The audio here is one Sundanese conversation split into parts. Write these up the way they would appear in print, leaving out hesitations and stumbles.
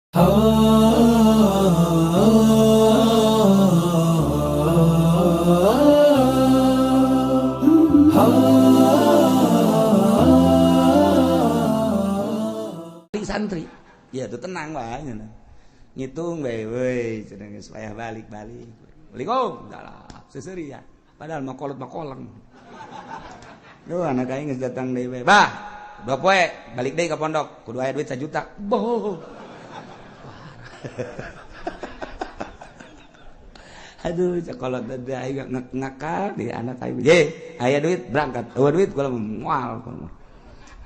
Santri ya tuh tenang wae ngitung bae weuy cenah geus payah balik-balik. Assalamualaikum. Salah seseuri ya. Padahal mah kolot mah koleng. Duh anak aing geus datang deui bae. Bah, 2 poe balik deui ka pondok kudu aya duit 1 juta. Boh. Aduh kolot teh aing ngakal di anak aing. Ye, aya duit berangkat. Eueuh duit kula moal.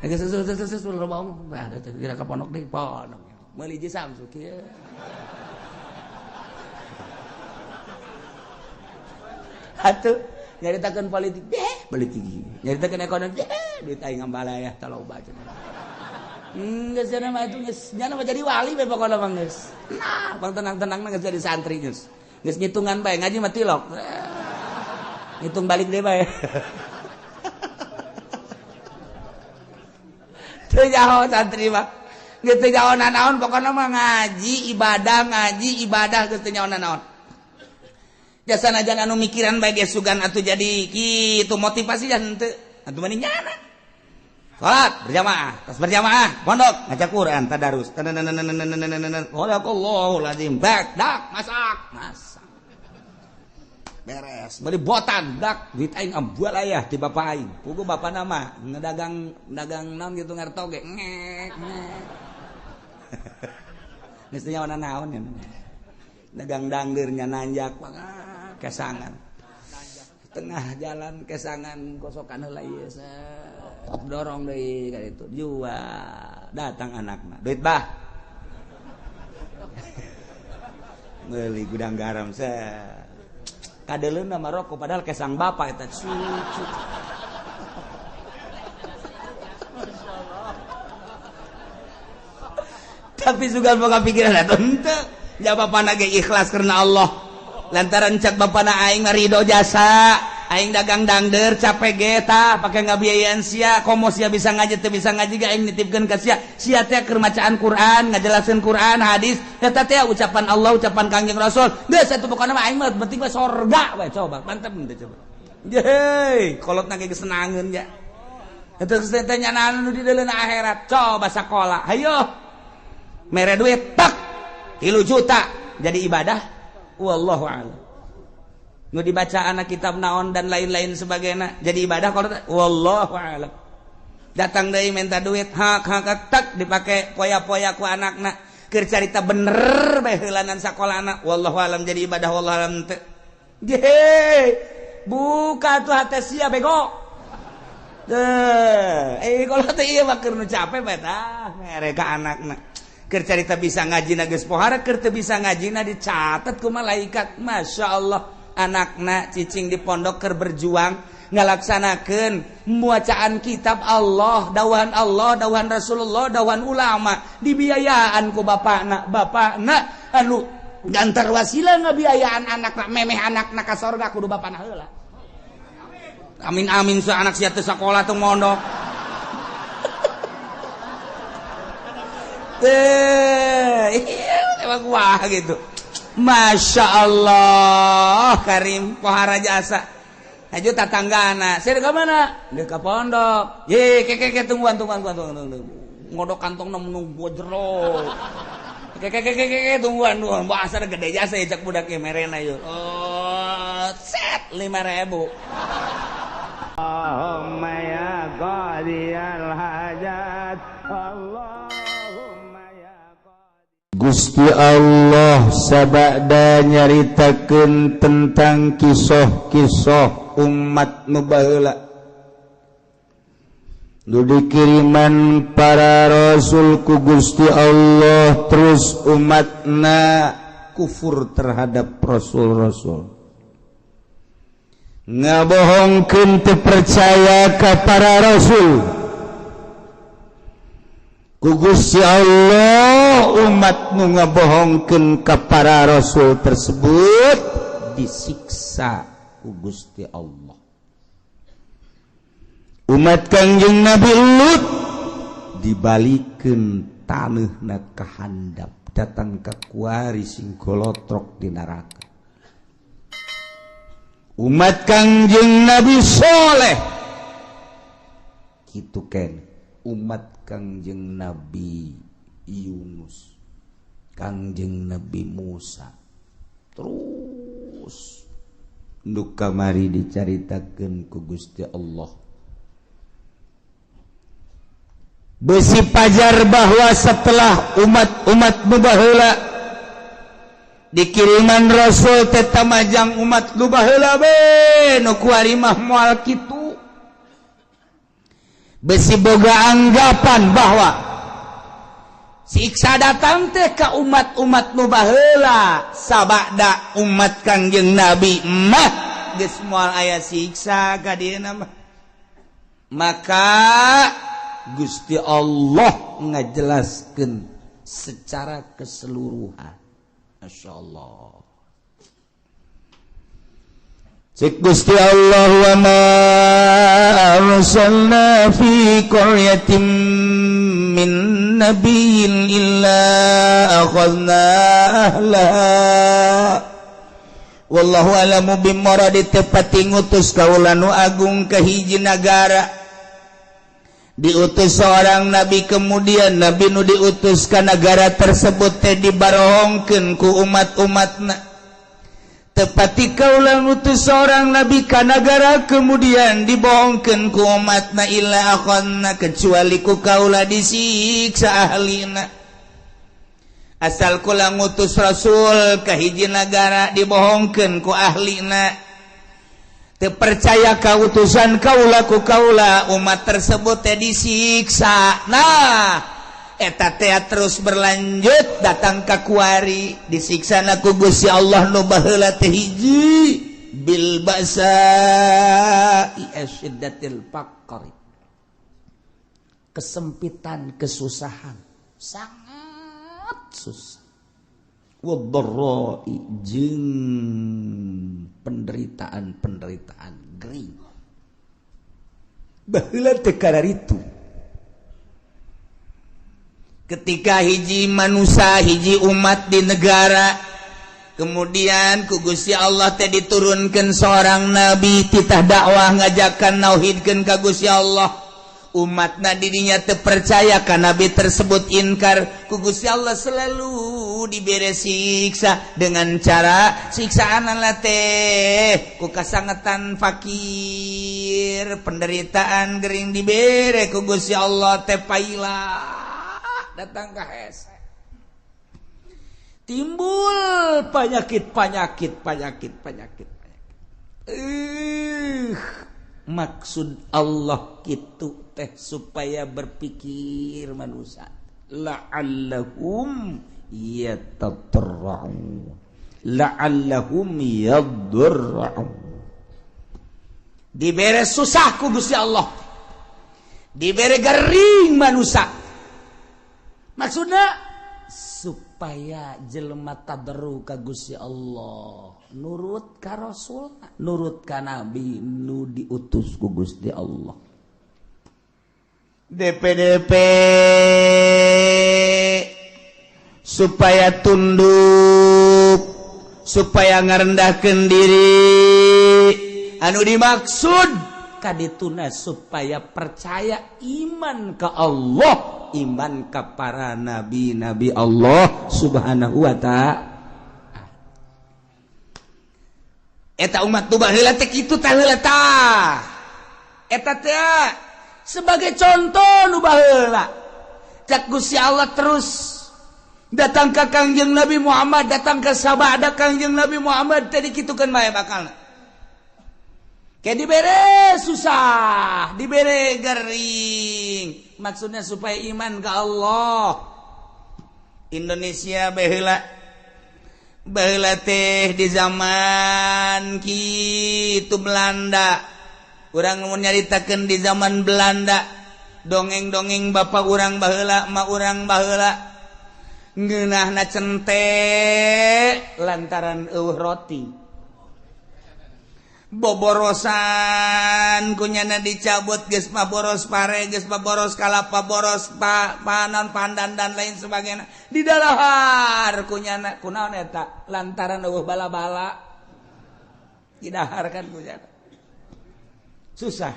Geus geus loba omong. Bah, kira ka pondok deui, pondok. Meuli jeung Samsu kieu. Atuh nyaritakeun politik deh, politik. Nyaritakeun ekonomi deh, duit aing ngambalaya tah loba cenah. Geus cenah mah atuh geus nyana mah jadi wali we pokona mah geus. Nah, pang tenang-tenang geus jadi santri geus. Geus ngitungan bae ngaji mah tilok. Ngitung balik deui bae. Teu nyaho santri mah. Geus teu nyaho nanaon pokona mah ngaji ibadah geus teu nyaho nanaon. Jasa najan anu mikiran bae ge sugan atuh jadi kitu motivasi jan teu atuh mending nyana. Salat berjamaah, tas berjamaah, pondok ngaca Quran tadarus. Sadaqallahul azim. Bak dak masak, masak. Beres, beli botan dak duit aing ambual ayah ti bapak aing. Pugu bapak nama ngedagang dagang naon gitu ngarto ge ngek ngek. Geus teu nyaho naon ya. Dagang dangdeurnya nanjak kesangan tengah jalan kesangan kosokan heula ieu dorong deui ka ditu jual datang anakna duit bah meuli gudang garam kadeleuna mah rokok padahal kesang bapak eta cucu. Tapi sugan boga pikiran atuh henteu ja bapana ge ikhlas karena Allah lantaran cak bapana aing mah ridho jasa aing dagang dangder capek ge tah pake ngabiayaan sia komo sia bisa ngaji teu bisa ngaji ge aing nitipkeun ka sia sia teh keur macaan Quran ngajelaskeun Quran hadis eta teh ucapan Allah ucapan Kangjeng Rasul geus atuh pokona mah aing mah penting mah sorga we coba mantep teh coba yeuh kolotna ge geus senangeun ya eta geus teh nyanaan nu di deuleuna akhirat coba sakola hayo mere duit tak 3 juta jadi ibadah wallahu a'lam. Nu dibaca anak kitab naon dan lain-lain sebagainya jadi ibadah kalau wallahu a'lam. Datang deui minta duit hak hak tak dipake poya-poya ku anakna keur carita bener bae heulanan sakolana wallahu a'lam jadi ibadah wallahu a'lam teu. Ye buka tuh hate sia bego. Teu kalau teh ieu mah keur nu capek bae tah mere ka anakna. Keur carita bisa ngaji na geus pohara keur teu bisa ngaji na dicatat ku malaikat. Masya Allah anakna cicing di pondok keur berjuang ngalaksanakeun bacaan kitab Allah, dawahan Allah, dawahan Rasulullah, dawahan ulama dibiayaan ku bapakna. Bapakna anu gantar wasilah ngabiayaan anakna memeh anakna ka sorga kudu bapakna heula. Amin amin sa anak sia teu sakola teu mondok. Iya, emang wah gitu. Masya Allah, Karim pohara jasa. Haju tatanggana, saya ke mana? Dia ke pondok. Ye, ke tungguan. Ngodok kantong nunggu jero. Ke tungguan. Bahasa gede jasa ya cak budak merena yuk. Oh, set 5.000. Allahumma ya qadiyal hajat. Allah Gusti Allah sabada nyaritakeun tentang kisah-kisah umat nu baheula nu dikiriman para rasul ku Gusti Allah terus umatna kufur terhadap rasul-rasul ngabohongkeun teu percaya ka para rasul ku Gusti Allah umat nu ngabohongkeun ka para rasul tersebut disiksa ku Gusti Allah. Umat Kangjeng Nabi Lut dibalikeun taneuhna ka handap Datang ka kuari sing golotrok di neraka. Umat Kangjeng Nabi Soleh kitu ken, umat Kangjeng Nabi Yunus, Kangjeng Nabi Musa, terus nu kamari dicaritakeun ku Gusti Allah. Besi pajar bahwa setelah umat-umat nu baheula dikiriman Rasul teh tamajang umat nu baheula be nu kuari mah moal kitu. Besi boga anggapan bahwa siksa datang teh ka umat-umat nu baheula, sabada umat Kangjeng Nabi mah geus moal aya siksa ka dieuna mah. Maka Gusti Allah ngajelaskeun secara keseluruhan. Masya Allah. Cek Gusti Allah, wa ma arsalna fi qaryatin min nabiyyin illa akhadna ahlaha wallahu alamu bimuradi. Tepati ngutus kaula nu agung ke hiji nagara, diutus seorang nabi, kemudian nabi nu diutus ke negara tersebut teh dibarohongkeun ku umat-umatna. Tepati kaula ngutus seorang nabi ka nagara, kemudian dibohongkeun ku umatna, illa akhadna, kecuali ku kaula disiksa ahlina. Asal kula ngutus rasul ka hiji nagara dibohongkeun ku ahlina, teu percaya ka utusan kaula, ku kaula umat tersebut teh disiksa. Nah, eta teh terus berlanjut datang ka kuari, disiksana ku Gusti Allah nu baheula teh hiji bil ba'sa'i asyiddatil faqri, kesempitan, kesusahan, sangat susah, wadharra'i jeung penderitaan-penderitaan gering. Baheula teh kararitu ketika hiji manusia, hiji umat di negara, kemudian ku Gusti Allah teh diturunkan seorang nabi, titah dakwah ngajakan nauhidkeun ka Gusti Allah. Umatna dirinya terpercaya ka nabi tersebut, inkar, ku Gusti Allah selalu dibere siksa dengan cara siksaan teh ku kasangetan fakir, penderitaan gering dibere ku Gusti Allah teh paila datang ke hese, timbul penyakit penyakit penyakit penyakit penyakit. Maksud Allah gitu teh supaya berpikir manusia, la'allahum yatadarra'un, la'allahum yadurra'un. Dibere susah ku Gusti Allah, dibere gering manusia, maksudnya supaya jelema tadarru ka Gusti Allah, nurut ka Rasul, nurut ka nabi nu diutus ku Gusti Allah. DPDP supaya tunduk, supaya ngarendahkeun diri, anu dimaksud kadituna supaya percaya iman ke Allah, iman ke para nabi-nabi Allah Subhanahu wa ta'ala. Eta umat nu baheula teh kitu tah heula tah. Eta teh sebagai contoh nu baheula. Cak Gusti Allah terus datang ka Kangjeng Nabi Muhammad, datang ka sabada Kangjeng Nabi Muhammad teh dikitukeun bae bakalna. Kayak dibere susah, dibere gering, maksudnya supaya iman ke Allah. Indonesia baheula baheula teh di zaman kitu Belanda. Urang mun nyaritakeun di zaman Belanda, dongeng-dongeng bapak urang baheula, emak urang baheula, ngeunahna cente lantaran eueuh roti. Boborosan kunyana dicabut geus mah boros pare, geus mah boros kalapa, boros panon pandan dan lain sebagainya. Didalahar kunyana kunaon eta lantaran eueuh bala-bala. Didahar kan kunyana. Susah.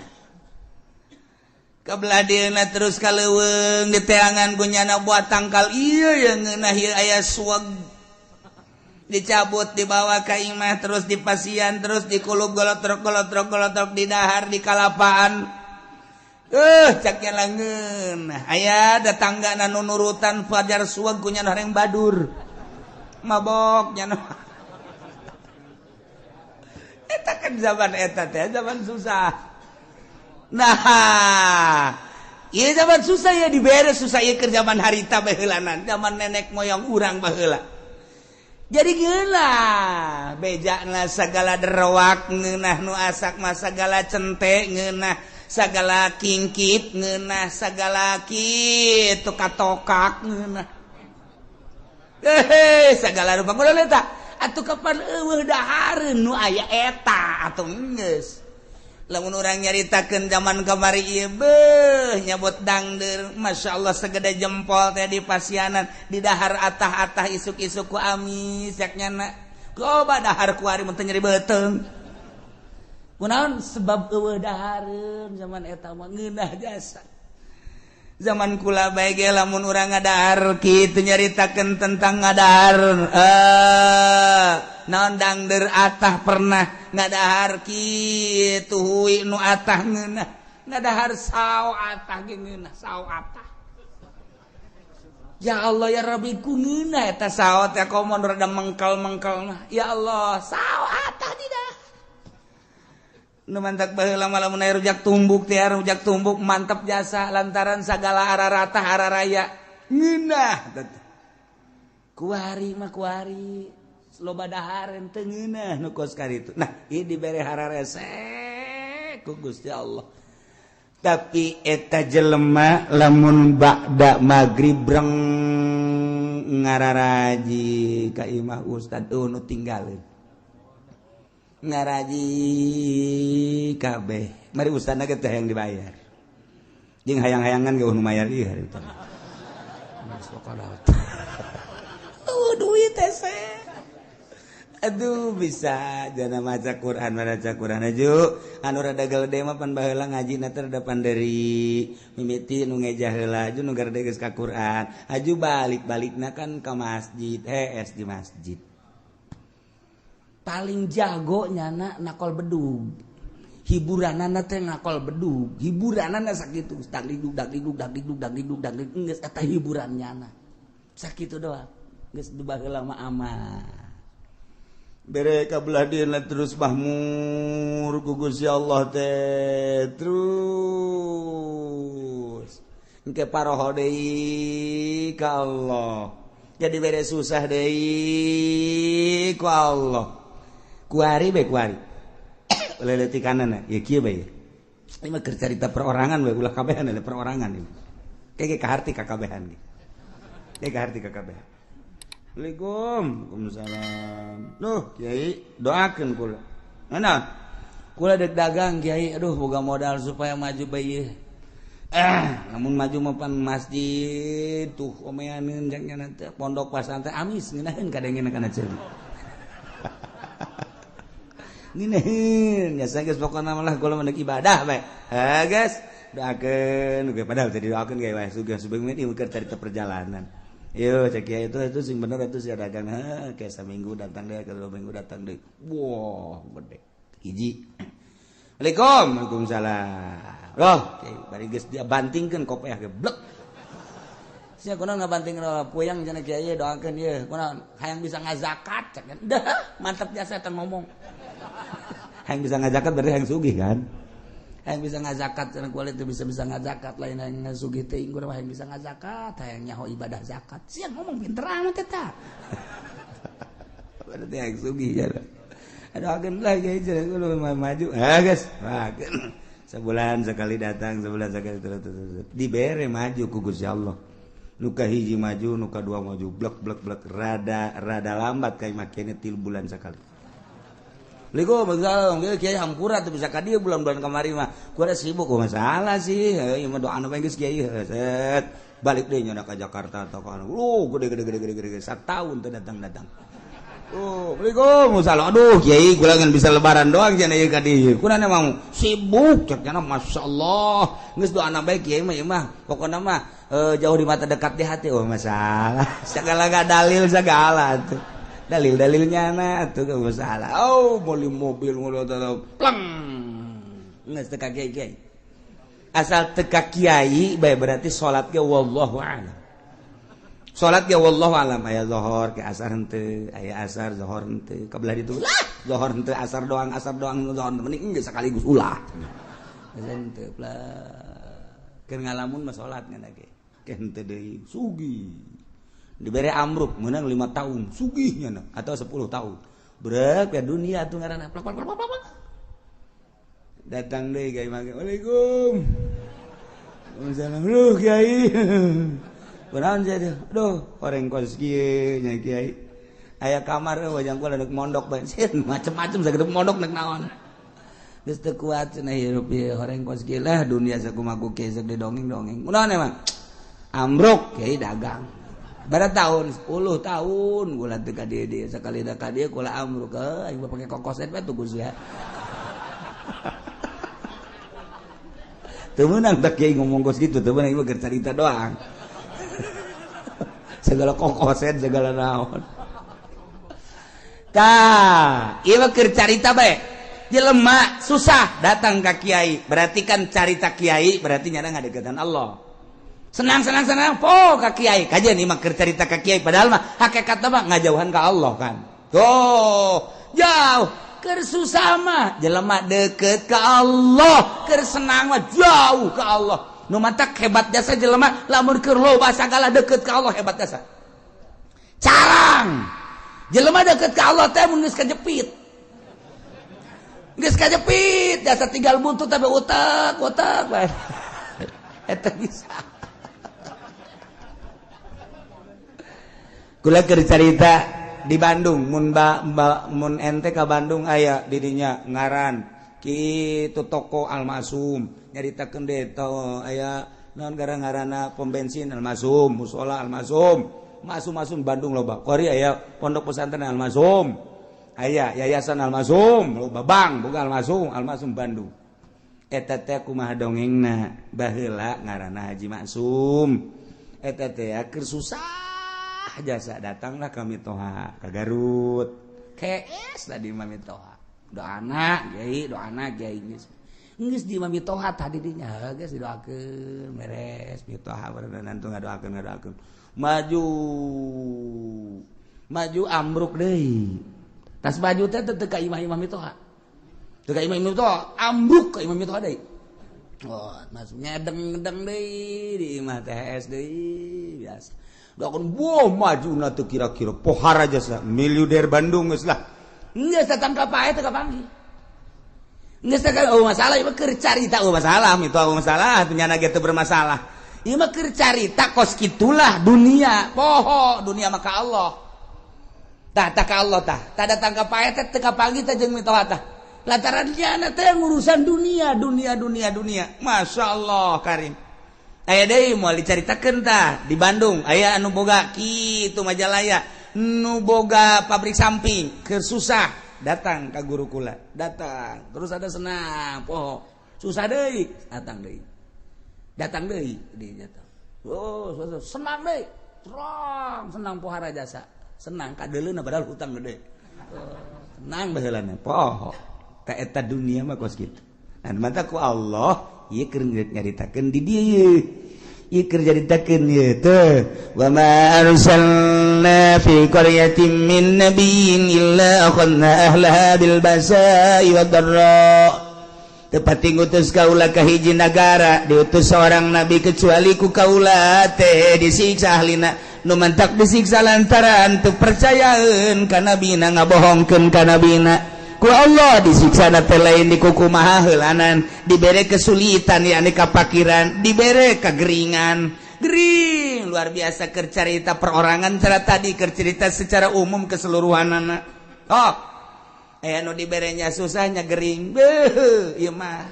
Kebelah dieuna terus ka leuweung diteangan kunyana buat tangkal ieu yang ngeunah ieu aya suweg. Dicabut dibawa ke imah terus dipasian terus dikulub golotrok golotrok golotrok didahar di kalapaan caknya langeun aya datangga nu nurutan fajar suweg kunyana horeng badur mabok nya eta kan zaman eta teh zaman susah. Nah ieu zaman susah ya dibere susah ieu keur zaman harita baheulanan zaman nenek moyang urang baheula. Jadi ngeunah bejana segala derwak ngeunah nu asak mah segala cente ngeunah segala kingkit ngeunah segala kitu katokak ngeunah segala rupa kunaon eta atuh kapan eueuh dahareun nu aya eta atuh geus lamun urang nyaritakeun zaman kamari ieu beuh nyabot dangdeur masyaallah segede jempol teh di pasianan di dahar atah-atah isuk-isuk ku amis cak nyana coba dahar ku ari mun teu nyeri beuteung kunaon sebab eueuh dahareun zaman eta mah ngeunah jasa zaman kula bae ge lamun urang ngadahar kitu nyaritakeun tentang ngadahar naon dangdeur atah pernah ngadahar kitu hui nu atah ngeunah ngadahar sao atah ge ngeunah sao atah ya Allah ya Rabbi ku ngeunah eta sao teh komo nu rada mengkel-mengkel mah ya Allah sao atah tidak nu mantak baheula mah lamun aya rujak tumbuk teh rujak tumbuk mantep jasa lantaran sagala araratah araraya ngeunah kuari mah kuari loba dahareun teu ngeunah nu kos karitu. Nah, ieu dibere hararese ku Gusti Allah. Tapi eta jelema lamun ba'da magrib breng ngararaji ka imah ustad nu tinggalin. Ngaraji kabeh. Mari ustadna ge teh hayang dibayar. Jeung hayang-hayangan ge nu mayar ieu hari teh. Duit teh. Aduh bisa jana maca Quran maca Quran aju anu rada gede mah pan baheula ngajina teh rada panderi mimiti nu ngejah heula aju nu garede geus ka Quran aju balik-balikna kan ka masjid hees di masjid paling jago nyana nakol bedug hiburanana teh nakol bedug hiburanana sakitu dagdidug dagdidug dagdidug dagdidug dagdidug geus eta hiburan nyana sakitu doang geus baheula mah aman. Bere kabelah dieuna terus mahmur ku Gusti Allah teh terus engke paroho deui ka Allah jadi bere susah deui ku Allah kuari bae kuari leletikanana ya kieu bae ieu mah keur carita perorangan bae ulah kabehan perorangan ieu kege kaharti ka kabehan ge kege kaharti ka kabehan. Assalamualaikum. Waalaikumsalam. Duh, Kiai, doakeun kula. Mana? Kula dek dagang, Kiai. Aduh, boga modal supaya maju bae. Namun maju mah pan masjid tuh omeaneun jang nya teh pondok pasantren amis ngeunaheun kadengena kana ceuli. Ngeunaheun, nya geus pokona mah lah kula mah deuk ibadah bae. Ha, geus, doakeun ge padahal teh didoakeun ge wae sugih subeung ieu keur carita perjalanan. Yo cek ya itu sing bener itu sih dagang kayak seminggu datang deh, kedua minggu datang deh. Wah, gede. Hiji. Assalamualaikum. Waalaikumsalam. Loh, bari geus dia bantingkeun kopeah ge blek. Sia kunaon ngabantingkeun puyang cenah kiai doakeun ieu. Kunaon hayang bisa ngazakat cek. Dah, mantep jasa eta ngomong. Hayang bisa ngazakat berarti hayang sugih kan? Hayang bisa ngazakat cenah kuali teu bisa ngazakat lain hayang sugih teh inggur hayang bisa ngazakat hayang nyaho ibadah zakat. Sia ngomong pinter amat eta. Berarti hayang sugih ya. Aduh ageun lah kiai cenah kudu maju. Ah geus. Sebulan sekali datang, sebulan sekali terus dibere maju ku Gusti Allah. Nu ka hiji maju, nu ka dua maju, blek blek blek rada rada lambat kayak makene 3 bulan sekali. Assalamualaikum kiai hampura teu bisa ka dieu bulan-bulan kamari mah. Kuara sibuk kok masalah sih. Ieu mah doana bae geus kiai set. Balik deui nya ka Jakarta atau ka lu gede gede gede gede gede satahun teu datang-datang. Oh, Assalamualaikum salam. Aduh kiai kula ngan bisa lebaran doang cenah ieu ka dieu. Kuna emang sibuk cek nya masyaallah. Geus doana bae kiai mah ieu mah. Pokona mah jauh di mata dekat di hati. Oh masalah. Segala dalil segala tuh. Dalil-dalilnya na tuh gak masalah. Oh, beli mobil ngono pleng. Geus teu ka kiai. Asal teu ka kiai bae berarti salat ge wallahu a'lam. Salat ge wallahu a'lam aya zuhur ke asar henteu, aya asar zuhur henteu, ka belah ditu lah zuhur henteu asar doang zuhur mending geus sekaligus ulah. Geus henteu plek. Keur ngalamun mah salat ngan ge. Ke henteu deui sugih. Diberi amruk menang 5 tahun sugihnya nah, atau 10 tahun brek ya dunia tuh ngaranna plak plak plak plak datang deui ka imah Waalaikum Waalaikumsalam lu kiai kunaon sia aduh horeng kos kieu nya kiai aya kamar wajang kula deuk mondok bae macem-macem sagede mondok nek naon geus teu kuat cenah hirup ieu horeng kos kieu lah dunia sakumaha ku kieu sok didongeng-dongeng kunaon emang amruk kiai dagang bara tahun 10 tahun kula teu ka dieu dieu sakali da ka dieu kula amruk aing mah pake kokoset bae tuh ya. Teu meunang teh kiai ngomong kos kitu teu meunang ieu keur carita doang. Segala kokoset segala naon. Tah, ieu mah keur carita bae. Jelema susah datang ka kiai, berarti kan carita kiai berarti nyana ngadeukeutan Allah. Senang senang senang po ka kiai kajian ieu mah keur carita ka kiai padahal mah hakikatna mah ngajauhan ka Allah kan. Tuh, jauh keur susah mah jelema deukeut ka Allah, keur senang mah jauh ka Allah. Nu matak hebat jasa jelema lamun keur loba sagala deukeut ka Allah hebat jasa. Carang jelema deukeut ka Allah teh mun geus kajepit. Geus kajepit jasa tinggal buntut tapi utak-utak bae. Eta bisa. Kula keur carita di Bandung mun mun ente ka Bandung aya didinya ngaran kitu toko Almasum nyaritakeun deui teh aya naon gara-ngarana pom bensin Almasum musala Almasum masum-masum Bandung loba kuari aya pondok pesantren Almasum aya yayasan Almasum loba bank boga Almasum Almasum Bandung eta teh kumaha dongengna baheula ngaranna Haji Maksum eta teh keur susah jasa datanglah kami toha ke Garut KS tadi mami toha doana kiai doana kiai geus di mami toha tadi dinya geus didoakeun beres mitoha berenang tuh ngadoakeun ngadoakeun maju maju ambruk deui tas baju teh teu ka imah-imah mitoha teu ka imah-imah mitoha ambruk ka imah mitoha deui oh masuk ngedeng-ngedeng deui di imah THS deui biasa doakeun wah maju na teu kira-kira pohara jasa miliuder Bandung geus lah geus datang ka pae teu kapanggih geus teh oh masalah ieu mah keur carita oh masalah itu oh masalah nya ge teu bermasalah ieu mah keur carita kos kitulah dunia poho dunia mah ka Allah tah tah ka Allah tah tah datang ka pae teh teu kapanggih teh jeung mitoha tah lantaran nya teh ngurusan dunia dunia dunia dunia masyaallah karim. Aya deui moal dicaritakeun tah di Bandung aya anu boga kitu Majalaya nu boga pabrik samping keur susah datang ka guru kula datang terus ada senang poho susah deui datang deui di datang oh senang deui terang senang pohara jasa senang kadeuleuna padahal hutang gede senang baheulana poho ta eta dunia mah kos kitu dan mata ku Allah ieu keur nyaritakeun di dieu ieu keur nyaritakeun ieu teh wa ma arsalna fi qaryatin min nabiyyin illa akhadna ahlaha bil basa'i wad dharra teu pati ngutus kaula ka hiji nagara diutus seorang nabi kecuali ku kaula teh disiksa ahlina nu mantak disiksa lantaran teu percayaeun ka nabina ngabohongkeun ka nabina ku Allah disiksa na teh lain di kukumaha heulanan dibere kesulitan yakni kapakiran dibere kegeringan gering luar biasa keur carita perorangan cara tadi keur cerita secara umum keseluruhanana oh Aya nu diberenya susahnya gering. Beuh, ieu mah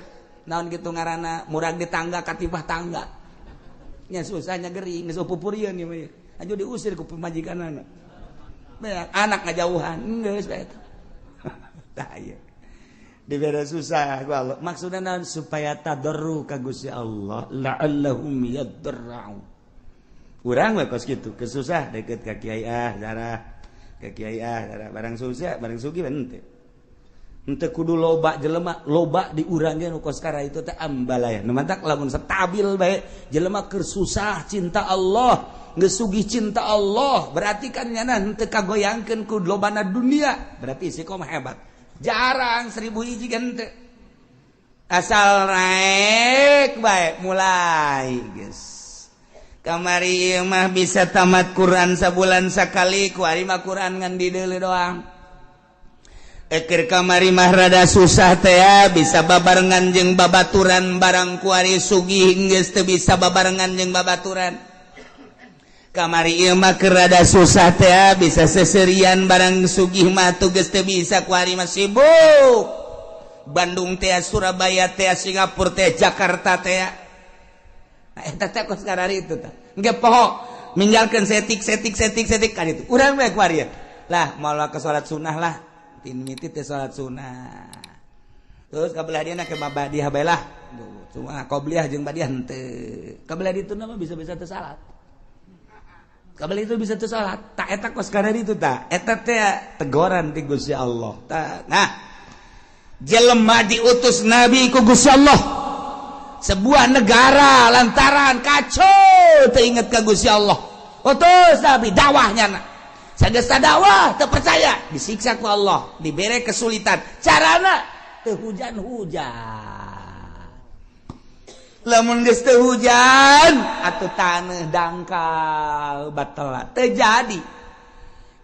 naon kitu ngaranna, murag di tangga katibah tangga. Nya susahnya gering, geus pupurieun ieu mah. Aju diusir ku pamajikanana. Anak ngajauhan, geus bae eta. Tah ieu. Dibere susah ku Allah. Maksudna naon? Supaya tadarru ka Gusti Allah, la'allahum yadarra'un. Urang we kos kitu, kesusah deket ka kiai ah, darah ka kiai ah, darah barang susah, barang sugih henteu. Henteu kudu loba jelema, loba di urang ge nu kos kara itu teh ambalaya. Nu mantak lamun stabil bae jelema keur susah cinta Allah, geus sugih cinta Allah, berarti kan nyana henteu kagoyangkeun ku lobana dunia, berarti istiqomah hebat. Jarang 1000 hiji kan henteu. Asal naik bae mulai geus. Kamari mah bisa tamat Quran sabulan sakali, kuari mah Quran ngan dideuleu doang. Eker kamari mah rada susah teh ya, bisa babarengan jeung babaturan, barang kuari sugih geus teu bisa babarengan jeung babaturan. Kamari ieu mah keur rada susah teh ya, bisa seserian, barang sugih mah tuh geus teu bisa, kuari mah sibuk. Bandung teh, Surabaya teh, Singapura teh, Jakarta teh. Nah, eta teh kos karari itu teh. Engke poho ninggalkeun setik setik setik setik kan itu. Urang bae kuari lah moal ke salat sunah lah. Tin miti teh salat sunah. Terus kabelah dieuna ke badiah bae lah. Cuma qobliyah jeung badiah henteu. Kabelah ditu mah bisa-bisa teu salat. Kabelah itu bisa teu salat. Tak eta kos karari itu tah. Eta teh tegoran ti Gusti Allah. Tah. Nah, jelema diutus nabi ku Gusti Allah. Sebuah negara lantaran kacau teringat ke Gusti Allah, utus nabi dakwahnya na. Sageus dakwah teu percaya disiksa ku Allah, dibere kesulitan, carana teu hujan-hujan. Lamun geus teu hujan atuh taneuh dangkal batal teu jadi.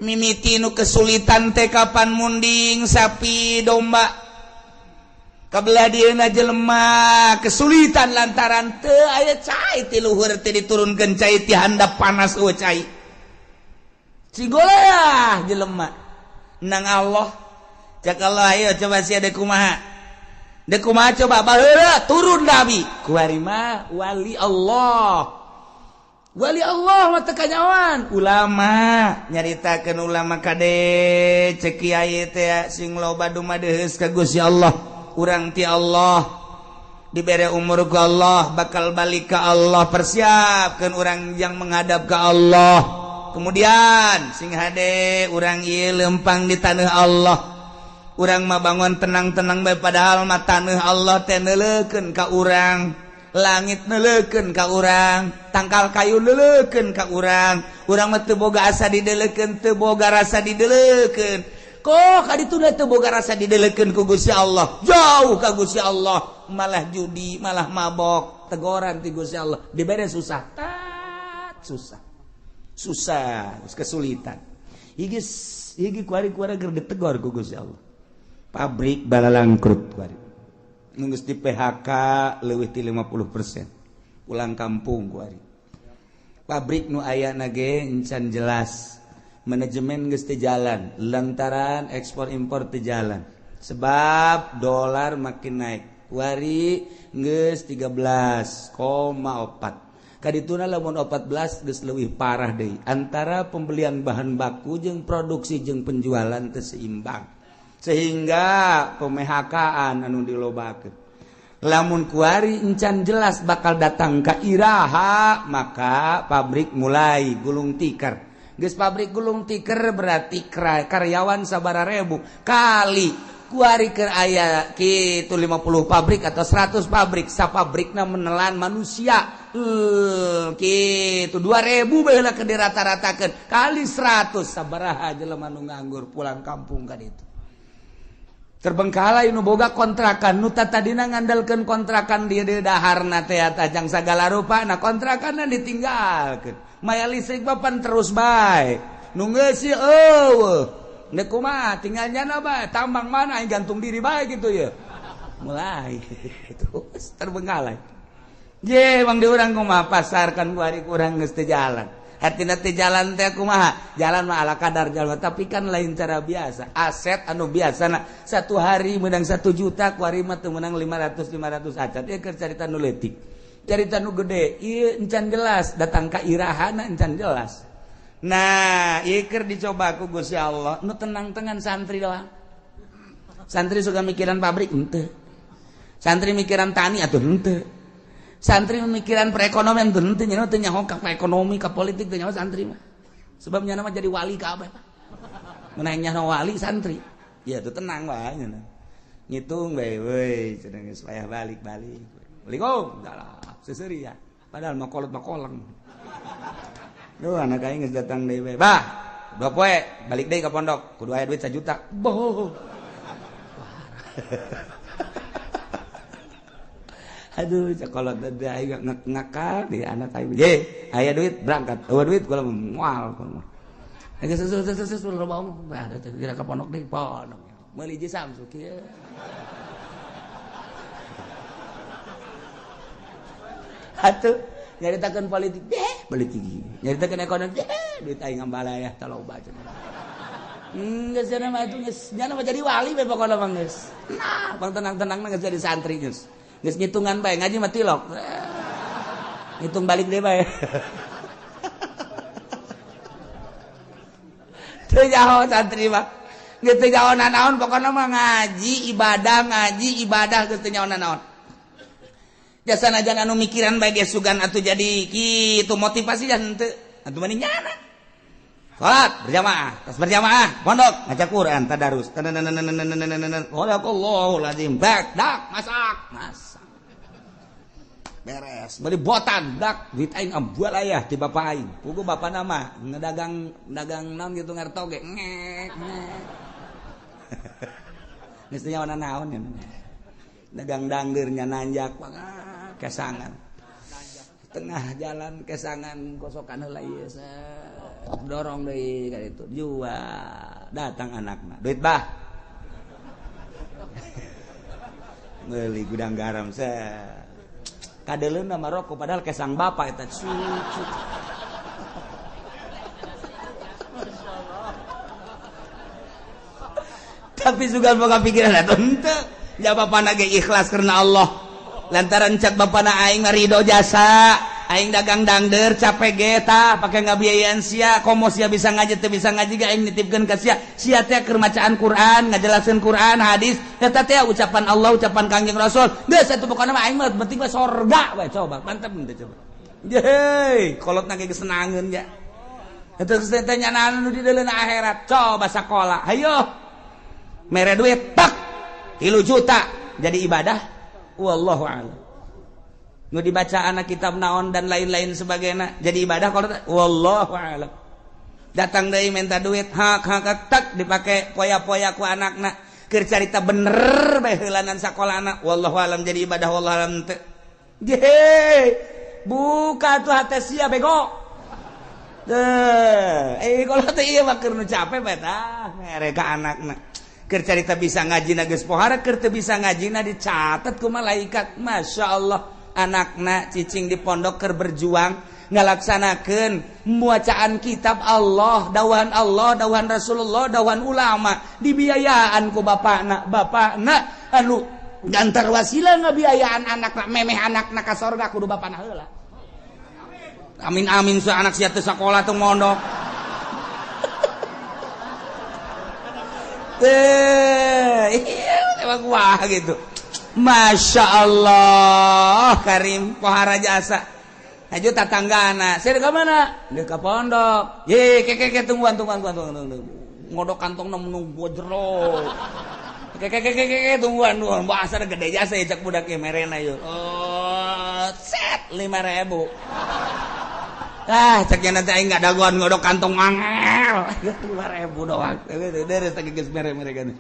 Mimiti nu kesulitan teh kapan munding sapi domba. Kabelah dieuna jelema kesulitan lantaran teu aya cai ti luhur teh diturunkeun cai ti handap panas eueuh cai. Cigoleah jelema nang Allah. Cak Allah ayo coba sia deuk kumaha. Deuk kumaha coba baheula turun nabi. Kuari mah wali Allah. Wali Allah mah teu kanyawan. Ulama nyaritakeun ulama kade cek kiai teh sing loba dumadeheus ka Gusti Allah. Urang ti Allah dibere umur ku Allah bakal balik ke Allah, persiapkan orang yang menghadap ke Allah. Kemudian sing hade urang ieu lempang di tanah Allah, urang mah bangun tenang-tenang bae padahal mah tanah Allah teh neuleukeun ka urang, langit neuleukeun ka urang, tangkal kayu neuleukeun ka urang. Urang mah teu boga asa dideleukeun, teu boga rasa dideleukeun. Kok kaditu teu boga rasa dideleukeun ku Gusti Allah, jauh ka Gusti Allah, malah judi, malah mabok, tegoran ti Gusti Allah, dibere susah, tat susah. Susah, kesulitan. Higi kuari-kuari ger ditegor ku Gusti Allah. Pabrik balalangkrut kuari. Geus di PHK leuwih ti 50%. Pulang kampung kuari. Pabrik nu aya ge encan jelas. Manajemen geus teu jalan lantaran ekspor impor teu jalan sebab dolar makin naik. Wari geus 13,4 kadituna lamun 14 geus leuwih parah deui antara pembelian bahan baku jeung produksi jeung penjualan teu seimbang sehingga pemehakaan anu dilobakeun. Lamun kuari encan jelas bakal datang ka iraha maka pabrik mulai gulung tikar. Geus pabrik gulung tikar berarti karyawan sabara ribu kali kuari keur aya kitu 50 pabrik atau 100 pabrik, sapabrikna menelan manusia kitu 2000 baheula keur dirata-ratakeun kali 100 sabaraha jelema nu nganggur pulang kampung ka ditu. Terbengkalai nu boga kontrakan nu tadina ngandalkeun kontrakan dia daharna teh tajang sagala rupa nah kontrakanna ditinggalkeun. Maya listrik papan terus bae nu ngeusi eueuh neuk kumaha tinggal nyana bae tambang mana aing gantung diri bae gitu ya. Mulai terus terbengkalai. Je bang di urang kumaha pasar kan kuari kurang geus teu jalan. Hartina teh jalan teh kumaha? Jalan mah ala kadar jalan, tapi kan lain cara biasa. Aset anu biasana satu hari menang 1 juta, kuari mah teu menang 500 acan. Ieu keur carita nu leutik. Carita nu gede, ieu encan jelas, datang ka irahana encan jelas. Nah, ieu keur dicoba ku Gusti Allah, nu tenang-tenang santri doang. Santri suka mikiran pabrik henteu. Santri mikiran tani atuh henteu. Santri mikiran perekonomian teu henteu, nya teu nyaho ka ekonomi, ka politik teu nyaho santri mah. Sebab nya mah jadi wali kabeh. Mun nyaho wali santri. Ya tuh tenang wae nya. Ngitung bae we cenah geus payah balik-balik. Assalamualaikum. Dalah, seseri ya. Padahal mah kolot mah koleng. Duh anak aing geus datang deui bae. Bah, 2 poe balik deui ka pondok, kudu aya duit 1 juta. Boh. Aduh, sekolah teh aing ngakal di anak aing. Ye, aya duit berangkat. Eueuh duit kula moal kula. Geus sesu loba omong. Bah, kira ka pondok deui, pondok. Meuli hiji Samsu kieu. Atuh nyaritakeun politik, deh, politik. Nyaritakeun ekonomi, deh, duit aing ngambalayah taloba cenah. Geus cenah mah atuh geus nya mah jadi wali bae pokona mah geus. Nah, bang tenang-tenang mah geus jadi santri geus. Geus ngitungan bae ngaji mah tilok. Ngitung balik deui bae. Teu nyaho santri mah. Geus teu nyaho nanaon pokona mah ngaji ibadah geus teu nyaho nanaon. Jasa najan anu mikiran bae geus sugan atuh jadi kitu motivasi jan henteu. Atuh mending nyana. Salat berjamaah, tas berjamaah, pondok ngaca Quran, tadarus. Sadaqallahul azim. Bak, dak, masak, masak. Beres, beli botan, dak, duit aing ambual ayah ti bapak aing. Pugu bapak nama ngedagang dagang naon gitu ngarto ge. Ngek, ngek. Geus teu nyaho naon nya. Dagang dangdeur nya nanjak kesangan. Tengah jalan kesangan kosokan heula ieu dorong deui ka ditu jual datang anakna duit bah meuli gudang garam kadeuleuna mah rokok padahal kesang bapak eta cucu. Tapi sugan boga pikiran atuh henteu ja bapana ge ikhlas karena Allah lantaran cak bapana aing ridho jasa aing dagang dangder capek ge tah pake ngabiayaan sia komo sia bisa ngaji teu bisa ngaji ge aing nitipkeun ka sia sia teh keur macaan Quran ngajelaskeun Quran hadis eta teh ucapan Allah ucapan Kangjeng Rasul geus atuh pokona mah aing mah penting mah sorga we coba mantep teh coba yeuh kolotna ge geus senangeun ya eta geus teh nyanaan nu di deuleuna akhirat coba sakola hayo mere duit tak 3 juta jadi ibadah wallahu a'lam. Nu dibaca anak kitab naon dan lain-lain sebagainya jadi ibadah kalau wallahu a'lam. Datang deui minta duit hak hak tak dipake poya-poya ku anakna keur carita bener bae heulanan sakolana wallahu a'lam jadi ibadah wallahu a'lam teu. Ye buka tuh hate sia bego. Teu kalau teh ieu mah keur nu capek bae tah mere ka anakna. Keur carita bisa ngajina geus pohara keur teu bisa ngajina dicatat ku malaikat. Masya Allah anakna cicing di pondok keur berjuang ngalaksanakeun bacaan kitab Allah, dawahan Allah, dawahan Rasulullah, dawahan ulama dibiayaan ku bapakna. Bapakna anu gantar wasilah ngabiayaan anakna memeh anakna ka sorga kudu bapakna heula. Amin amin su anak sia teu sakola teu mondok. Iya emang wah gitu. Masya Allah Karim pohara jasa. Haju tatanggana. Saya ke mana? Dia ke pondok. Ye ke ke tungguan tungguan tungguan tungguan. Ngodok kantong nunggu jero. Ke ke ke ke tungguan tungguan. Bahasa gede jasa ya cak budak ya merena yuk. Oh set 5.000. Ah, ceknya nanti aing nggak dagoan ngodok kantong angel. 5.000 doang. Deres teh geus mere-mere kan.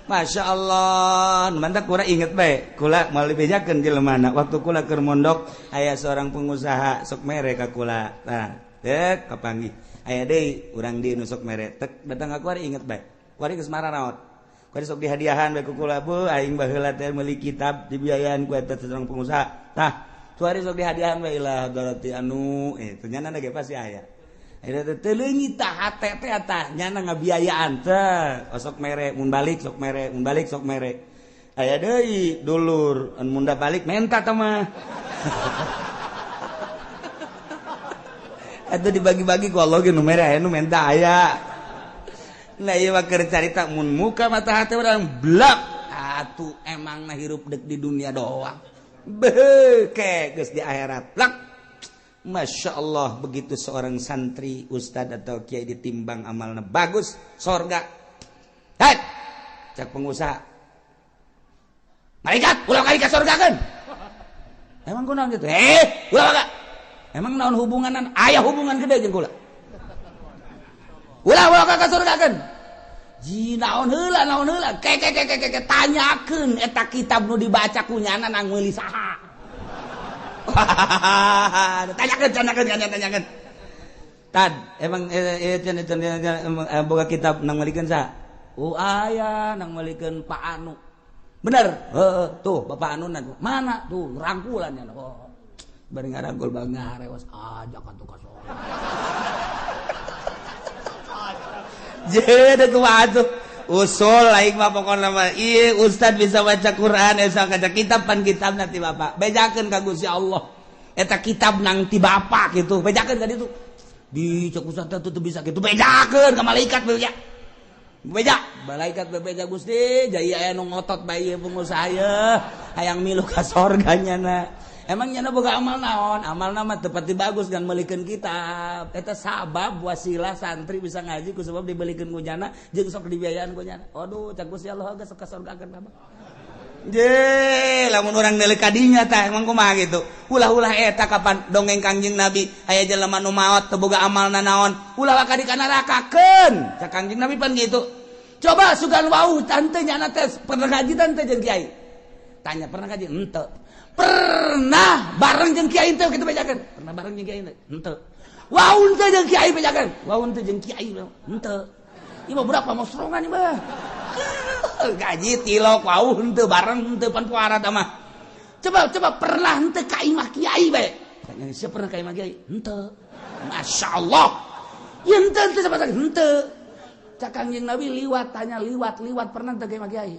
Masya Allah, mantap kula inget bae. Kula moal dibejakeun jelema waktu kula keur mondok aya seorang pengusaha sok mere ka kula. Tah, dek kapanggih. Aya deui urang di nu sok mere. Tek datang ka kuari inget bae. Kuari geus mararaot. Kuari sok dihadiahan bae ku kula, bu aing baheula teh meuli kitab dibiayaan ku eta seorang pengusaha. Tah, kuari sok dihadiahan bae ilah darati anu ternyata ge pasti aya. Eta teh leungit tah hate teh tah nyana ngabiayaan teh osok mere mun balik sok mere mun balik sok mere. Aya deui dulur mun munda balik menta tah mah. Atuh dibagi-bagi ku Allah ge nu mere aya nu menta aya. Nah ieu mah keur carita mun muka mata hate urang blak atuh emang na hirup dek di dunia doang. Beuh ke geus di akhirat blak. Masya Allah begitu seorang santri, ustad atau kiai ditimbang amalna bagus, sorga. Hei, cak pengusaha. Malaikat, ulah kali ka sorgakeun. Emang kunaon kitu? Ulah ka. Emang naon hubunganan? Aya hubungan gede jeung kula. Ulah ulah ka surgakeun. Ji naon heula naon heula. Ke ke ke ke ke tanyakeun eta kitab nu dibaca ku nyana nang meuli saha. Tanyakeun tanyakeun tanyakeun. Tad, emang boga kitab nang meulikeun saha? Oh aya nang meulikeun Pak Anu. Bener? Heeh, tuh Bapak Anu mana? Tuh rangkulan nya. Oh. Bari ngarangkul bang ngarewas ajak atuh ka sorga. Jadi kumaha atuh? Usul aing mah pokona mah ieu ustad bisa baca Quran esa kaca kitab pan kitabna ti bapak. Bejakeun ka Gusti Allah. Eta kitab nang ti bapak kitu. Bejakeun ka ditu. Di cek ustad teh teu bisa kitu. Bejakeun ka malaikat beja. Beja, malaikat bebeja Gusti, jaya aya nu ngotot bae ieu pengusaha ye, hayang milu ka sorga nyana. Emang nyana boga amal naon? Amalna mah teu pati bagus kan meulikeun kitab. Eta sabab wasilah santri bisa ngaji ku sebab dibelikeun ku nyana jeung sok dibiayaan ku nyana. Aduh, cak Gusti Allah geus ka sorgakeun abah. Je, lamun urang deuleu ka dinya tah emang kumaha kitu. Ulah-ulah eta kapan dongeng Kangjeng Nabi aya jelema nu maot teu boga amalna naon, ulah ka di ka nerakakeun. Cak Kangjeng Nabi pan kitu. Coba sugan wau tante nyana teh pernah ngaji tante jeung kiai. Tanya pernah ngaji? Henteu. Pernah bareng jeung kiai teh kitu bejakeun. Pernah bareng jeung kiai teh? Henteu. Wau teh jeung kiai bejakeun. Wau teh jeung kiai henteu. Ieu mah budak pamosrongan ieu mah. Gaji tilok wau henteu bareng henteu pan puara tah mah. Coba coba pernah henteu ka imah kiai bae. Tanya siapa pernah ka imah kiai? Henteu. Masyaallah. Ieu henteu henteu sama sekali henteu. Cak Kangjeng Nabi liwat tanya liwat liwat pernah teu ka imah kiai?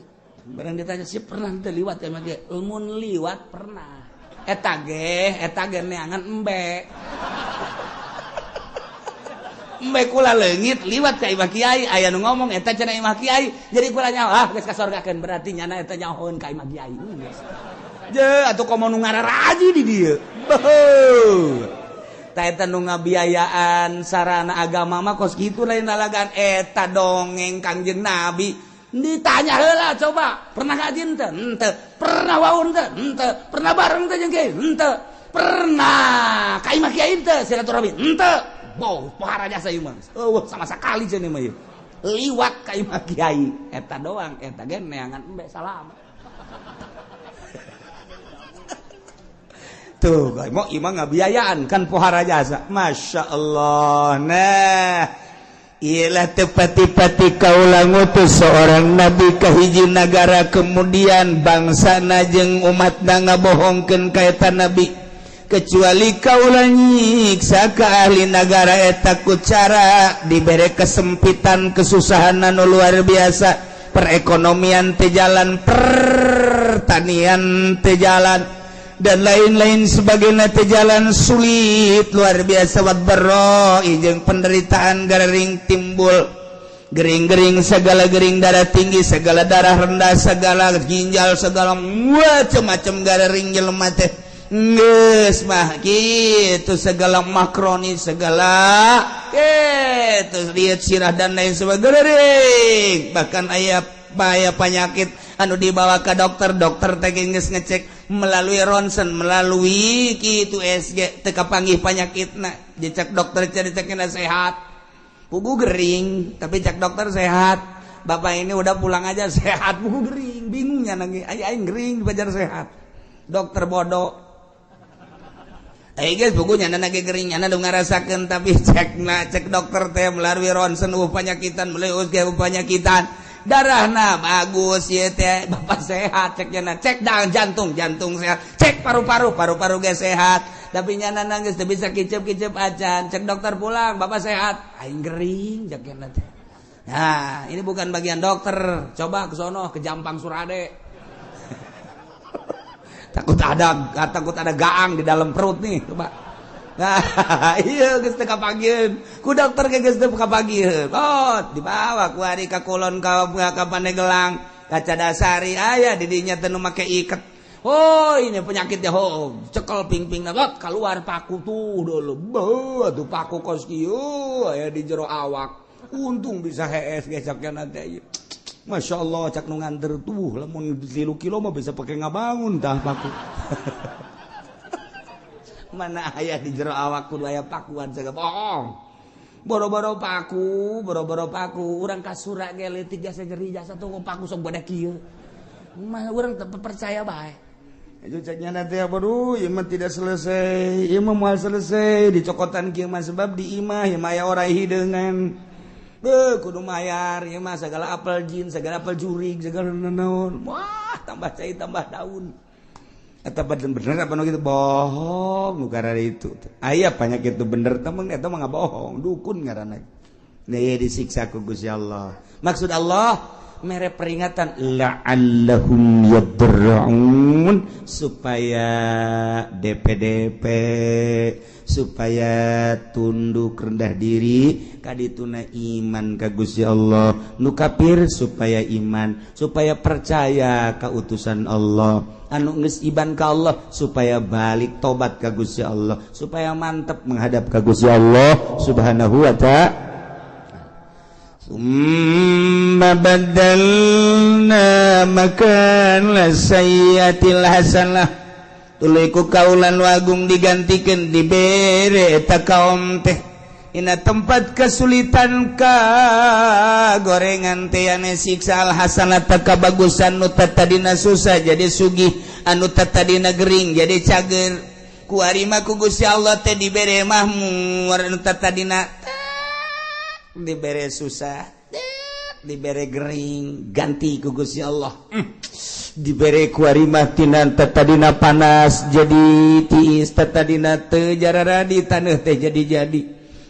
Barang ditanya sih pernah teu liwat ka imah kiai? Mun liwat pernah. Eta ge neangan embe. Embe kula leungit liwat ka imah kiai, aya nu ngomong eta cenah imah kiai. Jadi kula nyaho ah geus ka sorgakeun berarti nyana eta nyahoeun ka imah kiai. Je atuh komo nu ngararaji di dieu. Beuh. Ta eta nu ngabiayaan sarana agama mah kos kitu lain lalagan eta dongeng Kangjeng Nabi. Ditanya heula coba, pernah ngaji henteu? Henteu. Pernah waun teu? Henteu. Pernah bareng teu jeung kiai? Henteu. Pernah ka imah kiai henteu silaturahmi? Henteu. Boh, pohara jasa ieu mah. Eueuh sama sakali cenah mah ieu. Liwat ka imah kiai, eta doang, eta ge neangan embe salam. Tuh, mau imah ngabiayaan kan pohara jasa. Masya Allah. Nah, ialah tepati-pati kaula ngutus seorang nabi ka hiji nagara kemudian bangsana jeung umatna ngabohongkeun ka eta nabi. Kecuali kaula nyiksa ka ahli nagara eta ku cara dibere kesempitan kesusahan anu luar biasa, perekonomian teu jalan, pertanian teu jalan, dan lain-lain sebagainya teu jalan, sulit luar biasa wat berro jeung penderitaan gering timbul gering-gering segala gering, darah tinggi segala, darah rendah segala, ginjal segala, macam-macam gering jelema teh geus mah kitu segala makroni segala kitu lihat sirah dan lain sebagainya. Bahkan aya bahaya penyakit anu dibawa ke dokter, dokter teh geus ngecek melalui ronsen, melalui kitu SG teu kapanggih panyakitna. Dicek dokter cari-cekna sehat, pugu gering, tapi cek dokter sehat. Bapak ini udah pulang aja sehat, pugu gering, bingungnya nangis, aing gering dipajar sehat. Dokter bodoh. Guys, bukunya nyana ge gering, nyana nu ngarasakeun, tapi cek na cek dokter teh melalui ronsen penyakitan, melalui USG penyakitan. Darahna bagus ieu teh, bapak sehat cek nyana. Cek jantung, jantung sehat. Cek paru-paru, paru-paru ge sehat. Tapi nyana nangis teu bisa kicep-kicep acan. Cek dokter pulang, bapak sehat. Aing gering cek nyana teh. Nah, ini bukan bagian dokter. Coba ke sono ke Jampang Surade. Takut ada gaang di dalam perut nih, coba. Nah, iya geus teu kapanggiheun. Ku dokter ge geus teu kapanggiheun. Oh, dibawa ku ari ka kulon ka Pandeglang, ka Cadasari aya di dinya teh nu make iket. Oh, ini penyakitnya. Oh, cekel ping-ping lot keluar paku tuh dulu. Beuh, tuh paku kos kieu aya di jero awak. Untung bisa hees gesaknya nanti. Masya Allah, cak nu nganter tuh lamun 3 kilo mah bisa pakai ngabangun tah paku. Mana aya di jero awak kudu aya pakuan sagala bohong. Boro-boro paku, boro-boro paku, urang kasura ge leutik jasa nyeri jasa tuh paku sok gede kieu. Mah urang teu percaya bae. Itu ceknya nanti aduh, ieu mah tidak selesai, ieu mah moal selesai dicokotan kieu mah sebab di imah ieu mah aya orai hideungan. Beuh, kudu mayar ieu mah segala apel jin, segala apel jurig, segala naon. Wah, tambah cai tambah daun. Eta bener apa nu kitu bohong nu itu. Aya penyakit itu bener temen eta mah bohong, dukun ngaranna. Nih disiksa ku Gusti Allah. Maksud Allah mere peringatan la'allahum yadra'un supaya DPDP supaya tunduk rendah diri kadituna iman ka Gusti Allah, nu kafir supaya iman, supaya percaya ka utusan Allah, anu geus iman ka Allah supaya balik tobat ka Gusti Allah, supaya mantep menghadap ka Gusti Allah Subhanahu wa ta'ala. Summa badalna makan sayyatil hasanah, tuluy ku kaulan wagung digantikeun dibere eta kaum teh ina tempat kesulitan ka gorengan teh ane siksa al hasanata kabagusan, nu tadina susah jadi sugih, anu tadina gering jadi cager. Ku arima ku Gusti Allah teh dibere mahmur, anu tadina dibere susah, dibere gering, ganti ku Gusti Allah. Dibere ku arima tina tadina panas jadi tiis, tadina teu jararadi taneuh teh jadi-jadi,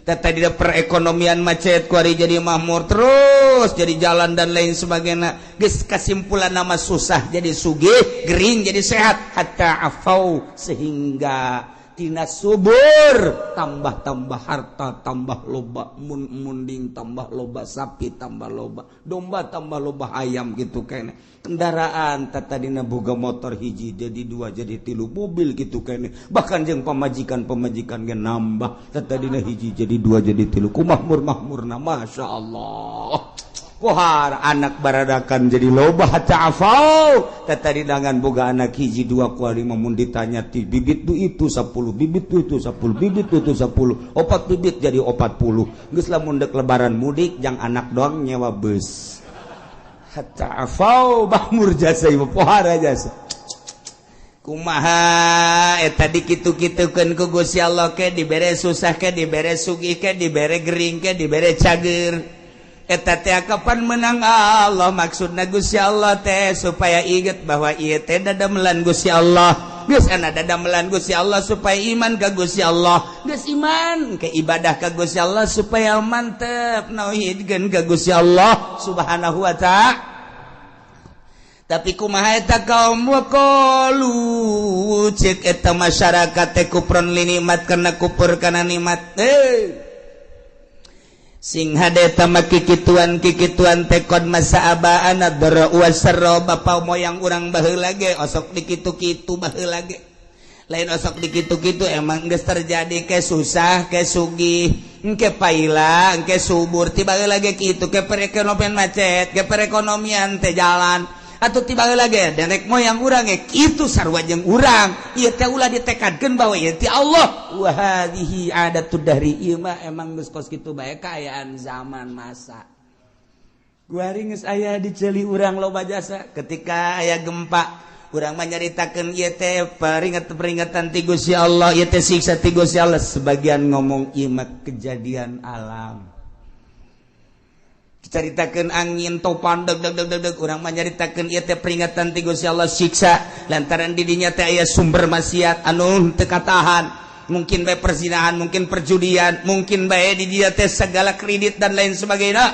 tadina perekonomian macet ku ari jadi makmur terus jadi jalan dan lain sebagainya. Geus kasimpulan nama susah jadi sugih, gering jadi sehat, hatta afau sehingga tina subur tambah-tambah harta, tambah loba mun munding, tambah loba sapi, tambah loba domba, tambah loba ayam gitu kene. Kendaraan tadina boga motor hiji jadi dua jadi tilu, mobil gitu kene. Bahkan jeung pamajikan-pamajikan ge nambah, tadina hiji jadi dua jadi tilu. Ku mahmur-mahmurna, Masya Allah. Kohar anak baradakan jadi loba, hatta afau. Tadi dangan boga anak hiji dua kuali mun ditanya ti bibit du itu 10 bibit du itu 10 bibit du itu 10 opat bibit jadi 40. Geus lamun dek lebaran mudik jang anak doang nyewa bus. Hatta afau bahmur jasa ieu pohara jasa. Kumaha eta dikitu-kitukeun ku Gusti Allah ke dibere susah ke dibere sugih ke dibere gering ke dibere cager. Eta teh kapan menang Allah, maksudna Gusti Allah teh supaya inget bahwa ieu teh dadamelan Gusti Allah. Geus ana dadamelan Gusti Allah supaya iman ka Gusti Allah, geus iman ke ibadah ka Gusti Allah supaya mantep nauhidkeun ka Gusti Allah Subhanahu wa ta'ala. Tapi kumaha eta kaum waqalu cek eta masyarakat teh kupron li nikmat kana kupur kana nikmat. Sing hade tama kikituan kikituan tekon masa abaan dara wasarra, bapa moyang urang baheula ge osok dikitu-kitu baheula ge. Lain osok dikitu-kitu, emang geus terjadi ke susah ke sugih, engke paila engke subur ti baheula ge kitu, ke perekonomian macet ke perekonomian teh jalan atau tiba lagi nenek moyang urang ge kitu sarua jeung urang. Ieu teh ulah ditekadkeun bahwa ieu ti Allah. Wa hadhihi adatud dahri, ieu mah emang geus kos kitu bae kaayaan zaman masa. Kuari geus aya di ceuli urang loba jasa ketika aya gempa urang mah nyaritakeun ieu teh peringatan-peringatan ti Gusti Allah, ieu teh siksa ti Gusti Allah. Sebagian ngomong ieu mah kejadian alam. Caritakeun angin topan deg deg deg deg deg, urang mah nyaritakeun ieu teh peringatan ti Gusti Allah, siksa lantaran di dinya teh aya sumber maksiat anu teu katahan, mungkin bae perzinahan, mungkin perjudian, mungkin bae di dia teh segala kredit dan lain sebagainya.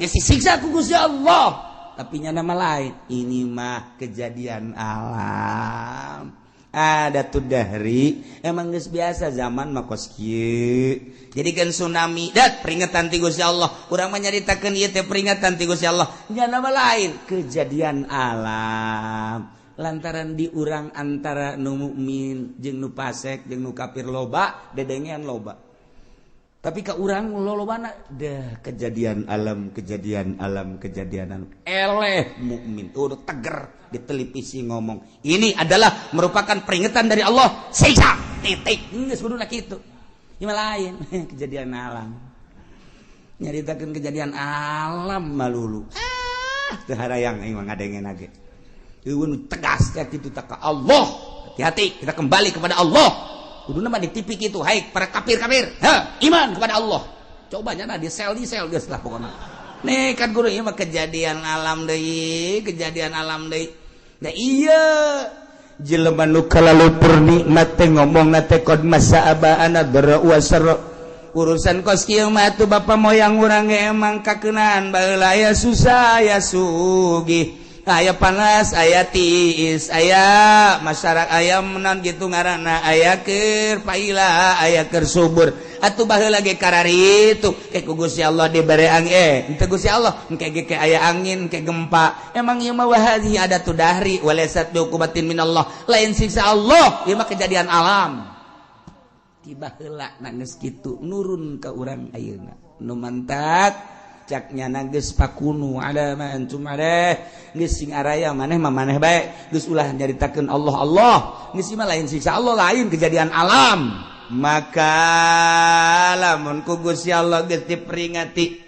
Dia disiksa ku Gusti Allah. Tapi nya nama lain, ini mah kejadian alam. Ada tuh dari emang geus biasa zaman mah kos kieu. Jadi kan tsunami dat peringatan ti Gusti Allah. Urang mah nyaritakeun ieu teh peringatan ti Gusti Allah. Nya nama lain, kejadian alam. Lantaran di urang antara nu mukmin jeung nu fasik jeung nu kafir loba, dedengean loba. Tapi ka urang lolobana dah kejadian alam, kejadian alam, kejadian alam. Eleh mukmin udah teger di televisi ngomong ini adalah merupakan peringatan dari Allah, siksa titik, geus kuduna kitu. Ieu mah lain, kejadian alam. Nyaritakeun kejadian alam malulu. Ah, teu harayang aing mah ngadengena ge. Eueun tegas ya kitu tak ka Allah. Hati-hati, kita kembali kepada Allah. Kuduna mah di TV kitu, hai para kafir-kafir, ha, iman kepada Allah. Coba nya di sel, di sel geus lah pokona. Nih kan guru, ieu mah kejadian alam deui, kejadian alam deui. Nah iya, jelema nu kalalupur nikmat teh ngomongna teh qad masa abaana dara wa sarra. Urusan kos kieu mah atuh bapa moyang urang ge emang kakeunaan baheula, aya susah aya sugih, aya panas aya tiis, aya masyarakat aya menan gitu ngaranna, aya keur paila aya keur subur. Atuh baheula ge kararitu ke ku Gusti Allah dibere angin, henteu Gusti Allah engke ge ke aya angin ke gempa. Emang ieu mah wahadhi ada tu dahri walaysat biuqubatin minallah, lain siksa Allah, ieu mah kejadian alam. Tiba heula geus kitu nurun ka urang ayeuna nu mantak caknya geus fakunu ala ma antum alaih, geus sing araya maneh mah maneh bae, geus ulah nyaritakeun Allah Allah, geus mah lain siksa Allah, lain kejadian alam. Maka lamun ku Gusti Allah geus diperingati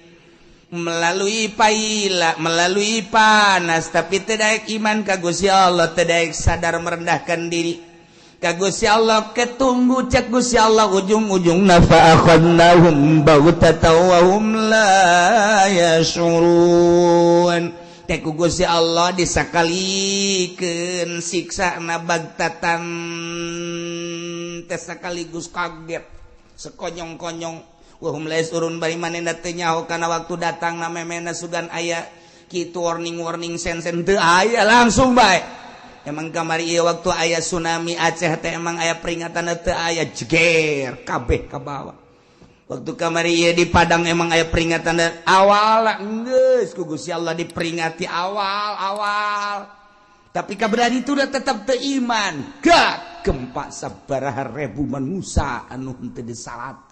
melalui paila, melalui panas, tapi teu daek iman ka Gusti Allah, teu daek sadar merendahkan diri ka Gusti Allah, ketunggu cek Gusti Allah ujung-ujungna fa akhadnahum baghtatan wa hum la yashurun. Teh ku Gusti Allah disakalikeun siksana bagtatan teh sekaligus kaget sekonyong-konyong, wa hum la yashurun, bari manehna teu nyaho kana waktu datang na memena sugan aya kitu warning-warning sen-sen teu aya, langsung bae. Emang kamari ieu waktu aya tsunami Aceh teh emang aya peringatan teu aya, jeger kabeh ka bawah. Waktu kamari ieu di Padang emang aya peringatan awal, geus ku Gusti Allah diperingati awal-awal. Tapi kaberan itu udah tetap teu iman. Gak gempa sabaraha ribu manusia anu henteu disalat.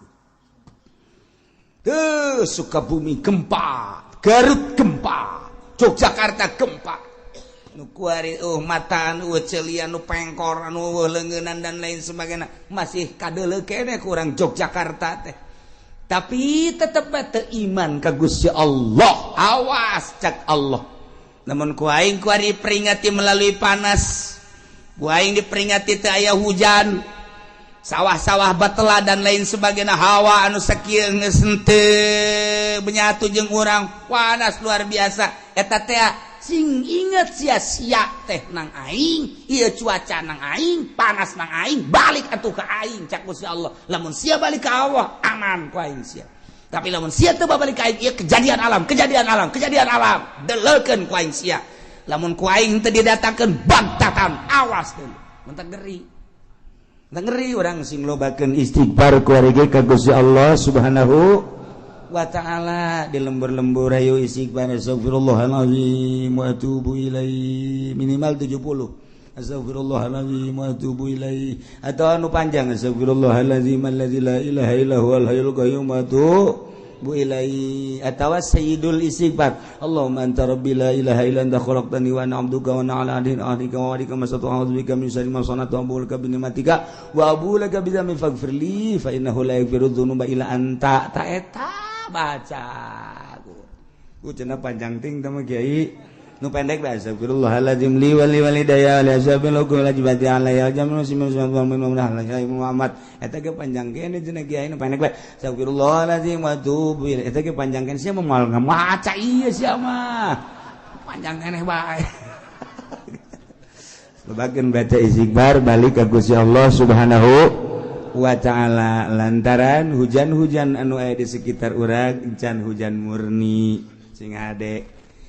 Tuh Sukabumi gempa, Garut gempa, Yogyakarta gempa. Nu kuari mataan, celian, nu pengkor, anu leungeunnan dan lain sebagainya masih kadeuleu keneh kurang Yogyakarta teh. Tapi tetep teu iman ka Gusti Allah. Awas cak Allah. Namun ku aing kuari peringati melalui panas. Ku aing diperingati teu aya hujan. Sawah-sawah batela dan lain sebagainya, hawa anu sakieu geus henteu menyatu jeung urang, panas luar biasa. Eta teh sing inget sia-sia teh nang aing, ieu cuaca nang aing, panas nang aing, balik atuh ka aing cak Gusti Allah. Lamun sia balik ka Allah, aman ku aing sia. Tapi lamun sia teu balik ka aing, ieu kejadian alam, kejadian alam, kejadian alam, deleukeun ku aing sia. Lamun ku aing teu didatangkeun bagtatan, awas deui. Mentak ngeri. Mentak ngeri urang sing lobakeun istighfar ku ari ka Gusti Allah Subhanahu wa ta'ala. Di lembur-lembur ayo istighfar, astagfirullahalazim wa atubu ilaih, minimal 70, astagfirullahalazim wa atubu ilaih, atau anu panjang astagfirullahalazim allazi la ilaha illa huwal hayyul qayyum wa atubu ilaih, atawa sayyidul istighfar, Allahumma anta rabbi la ilaha illa anta khalaqtani wa ana 'abduka wa ana 'ala ahdika wa wa'dika mastata'tu, a'udzu bika min syarri ma sana'tu, abu'u laka bi ni'matika wa abu'u laka bi dzambi faghfir li fa innahu la yaghfiru dzunuba illa anta. Ta eta baca ku cenah panjang ting teh mah kiai. Nu pendek bae, astagfirullahaladzim li wali walidayya li ashabil hukum lajibati alayya jamin muslimin Muhammad. Eta ge panjang kene cenah kiai, nu pendek bae astagfirullahaladzim wa atubu ilaih. Eta ge panjang kene, sia moal ngamaca ieu sia mah. Panjang keneh bae. Lobakeun baca istighfar balik ka Gusti Allah Subhanahu wa ta'ala, lantaran hujan-hujan anu aya di sekitar urang encan hujan murni, sing hade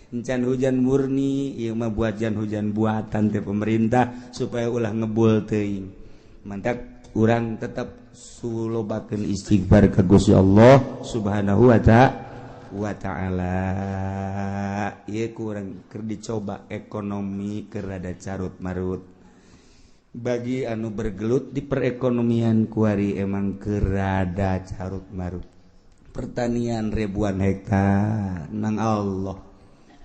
encan hujan murni. Ieu mah buatan, hujan buatan teh pemerintah supaya ulah ngebul teuing. Mantak urang tetap sulobakeun istighfar ka Gusti Allah Subhanahu wa ta'ala. Ieu kurang keur dicoba, ekonomi keur rada carut marut. Bagi anu bergelut di perekonomian kuari emang keur rada carut marut. Pertanian ribuan hektar nang Allah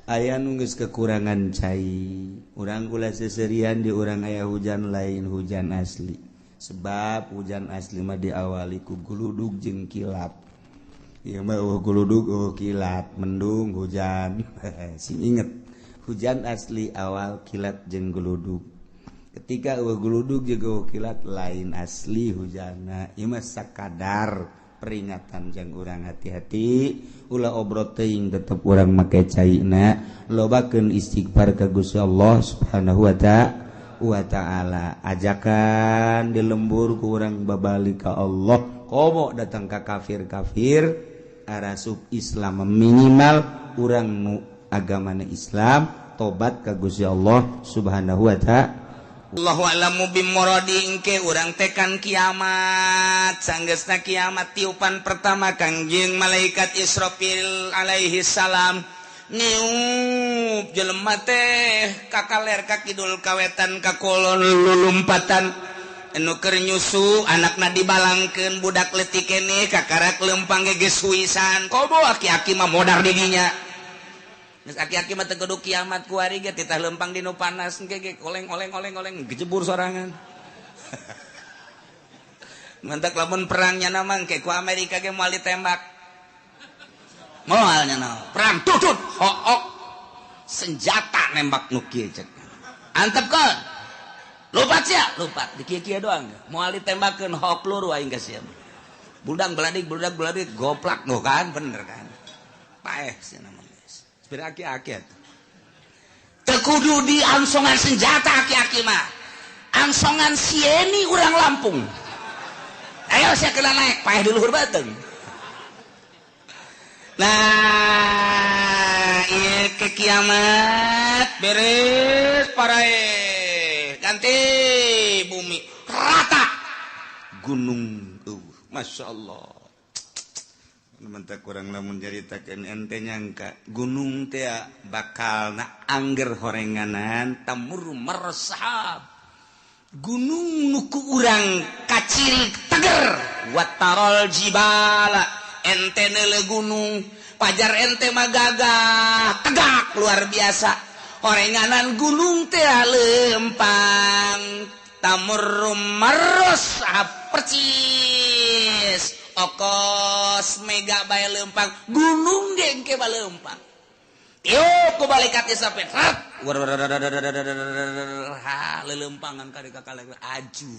aya nu geus kekurangan cai. Urang ulah seserian, di urang aya hujan, lain hujan asli, sebab hujan asli mah diawali ku guludug jeung kilat. Ieu mah euweuh guludug, euweuh kilat, mendung hujan. Sing inget, hujan asli awal kilat jeung guludug. Ketika euweuh guludug jeung euweuh kilat, lain asli hujanna. Ieu mah sakadar peringatan jang urang hati-hati, ulah obrot teuing, tetep urang make caina, lobakeun istighfar ka Gusti Allah Subhanahu wa ta'ala. Ajakan di lembur ku urang babalik ka Allah, komo datang ka kafir-kafir arasup Islam, minimal urang nu agamana Islam tobat ka Gusti Allah Subhanahu wa ta'ala. Allahu a'lamu bimuradi. Engke urang tekan kiamat, sanggeusna kiamat tiupan pertama Kangjeng malaikat Israfil alaihi salam niup, jelema teh kakaler ka kidul, kawetan ka kulon, lulumpatan. Anu keur nyusu anakna dibalangkeun, budak leutik keneh kakarak lempang ge geus huisan. Komo aki-aki mah modar didinya. Geus aki-aki mah teu kudu kiamat kuari ge titah lempang dinu panas engke ge oleng oleng oleng oleng gejebur sorangan. Mantak lamun perangnya nama engke ku Amerika ge moal ditembak. Moal nya naon. Perang tutut hook senjata nembak nu kieu cek. Antepkeun. Lupat sia, lupat di kieu-kieu doang. Moal ditembakeun hook peluru aing ka sia. Budak beladik, budak beladik goplak nu kan bener kan. Paeh sia nama. Aki-aki teu kudu di ansongan senjata aki-aki mah, ansongan sieni urang Lampung. Ayo sia kena naik paeh di luhur beuteung. Nah, ieu ke kiamat beres parae ganti bumi rata gunung. Masya Allah. Mentak kurang lamun nyaritakeun ente nyangka gunung teh bakal na angger horenganan tamur mersahab. Gunung nu ku urang kaciri teger, watarol jibala, ente neule gunung pajar ente mah gagah tegak luar biasa. Horenganan gunung teh lempang tamur mersahab percis. Okos mega bae lempang gunung ge engke bae lempang. Tiup ku malaikat Israfil. Ha lelempangan ka kakale aju.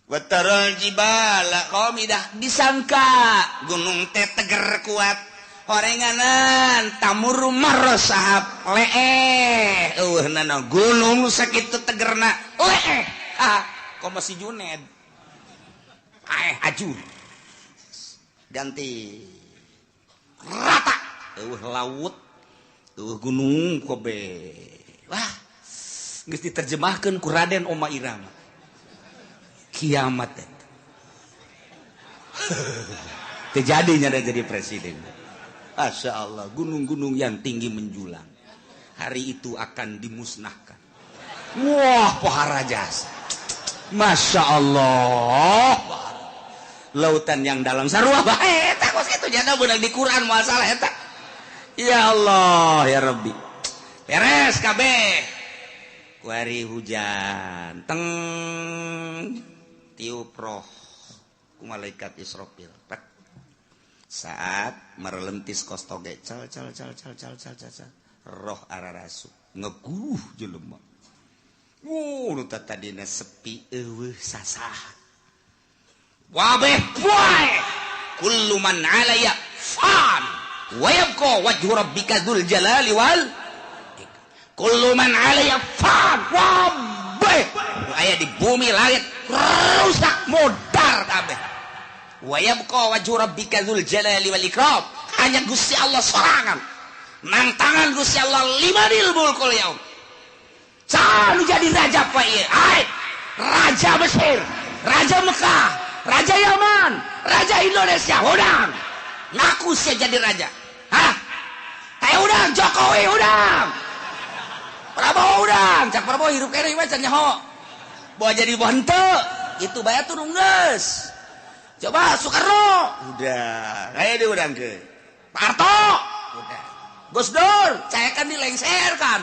Wataral jibala qamidah, disangka gunung teh teger kuat. Horenganan tamur marosahab leeh. Eueuh nana gunung sakitu tegerna leeh. Ah, komo si Juned. Aju ganti rata eueuh laut eueuh gunung kobe. Wah, geus diterjemahkeun ku Raden Oma Irama kiamat eta. Terjadinya dia jadi presiden. Masya Allah, gunung-gunung yang tinggi menjulang hari itu akan dimusnahkan. Wah, pohara jasa. Masya Allah, lautan yang dalam sarua bae eta kos kitu jana beunang di Quran moal salah eta. Ya Allah ya Rabbi. Beres kabeh. Kuari hujan teng tiup roh ku malaikat Israfil. Saat merelentis kos toge cal cal cal cal cal cal cal. Roh ararasu ngeguh jelema. Nu tadina sepi eueuh sasah. Wabeh poe kullu man 'alaiya fan wa yabqa wajhu rabbika dzul jalali wal kullu man 'alaiya fan. Wabeh aya di bumi langit rusak modar kabeh. Wa yabqa wajhu rabbika dzul jalali wal ikram. Hanya Gusti Allah sorangan. Nang tangan Gusti Allah limanil mulkul yaum. Sanu jadi raja pak ieu. Hai, raja Mesir, raja Mekah, raja Yaman, raja Indonesia. Udang. Ngaku sia jadi raja. Hah? Teh udang Jokowi udang. Prabowo udang, cak Prabowo hirup kene mah can nyaho. Bawa jadi bawa henteu, itu bae turun geus. Coba Soekarno, udah, kayak diudang ke. Pak Harto, udah. Gus Dur, saya kan dilengserkan.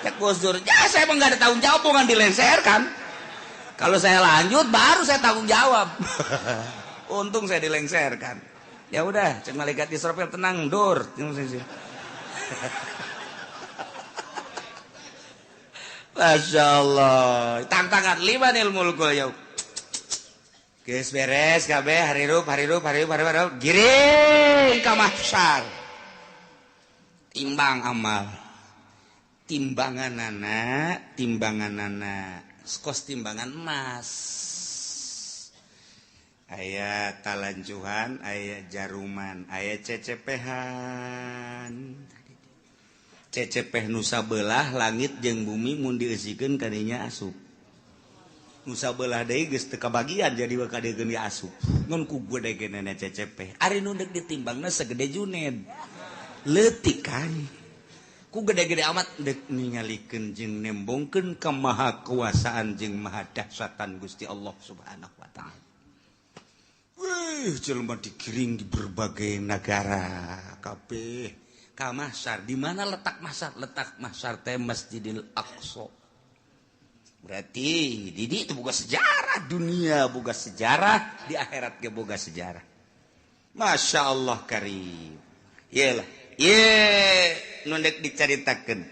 Cek Gus Dur, ya saya emang nggak ada tanggung jawab, bukan dilengserkan. Kalau saya lanjut, baru saya tanggung jawab. Untung saya dilengserkan. Ya udah, cek malaikat Israfil tenang, Dur. Masya Allah, tantangan limanil mulkul yaum. Geus beres kabeh harirup harirup harirup harirup giring ka mahsyar. Timbang amal. Timbanganana, timbanganana, kos timbangan emas. Aya talanjuhan, aya jaruman, aya cecepehan. Cecepeh nusa belah langit jeung bumi mun dieusikeun kadinya asup. Nusa belah deui geus teu kabagian jadi bakal dieun asup. Ngan ku gede-gedena cecepeh. Ari nu deuk ditimbangna segede Juned. Leutik kan. Ku gede-gede amat deuk ningalikeun jeung nembongkeun kemahakuasaan jeung maha dahsyatan Gusti Allah Subhanahu wa taala. Wih, jelema digiring di berbagai negara kabeh. Ka mahsyar, di mana letak mahsyar? Letak mahsyar teh Masjidil Aqsa. Berarti di itu boga sejarah dunia, boga sejarah di akhirat ge boga sejarah. Masya Allah karim. Iyalah, ye nu deuk dicaritakeun.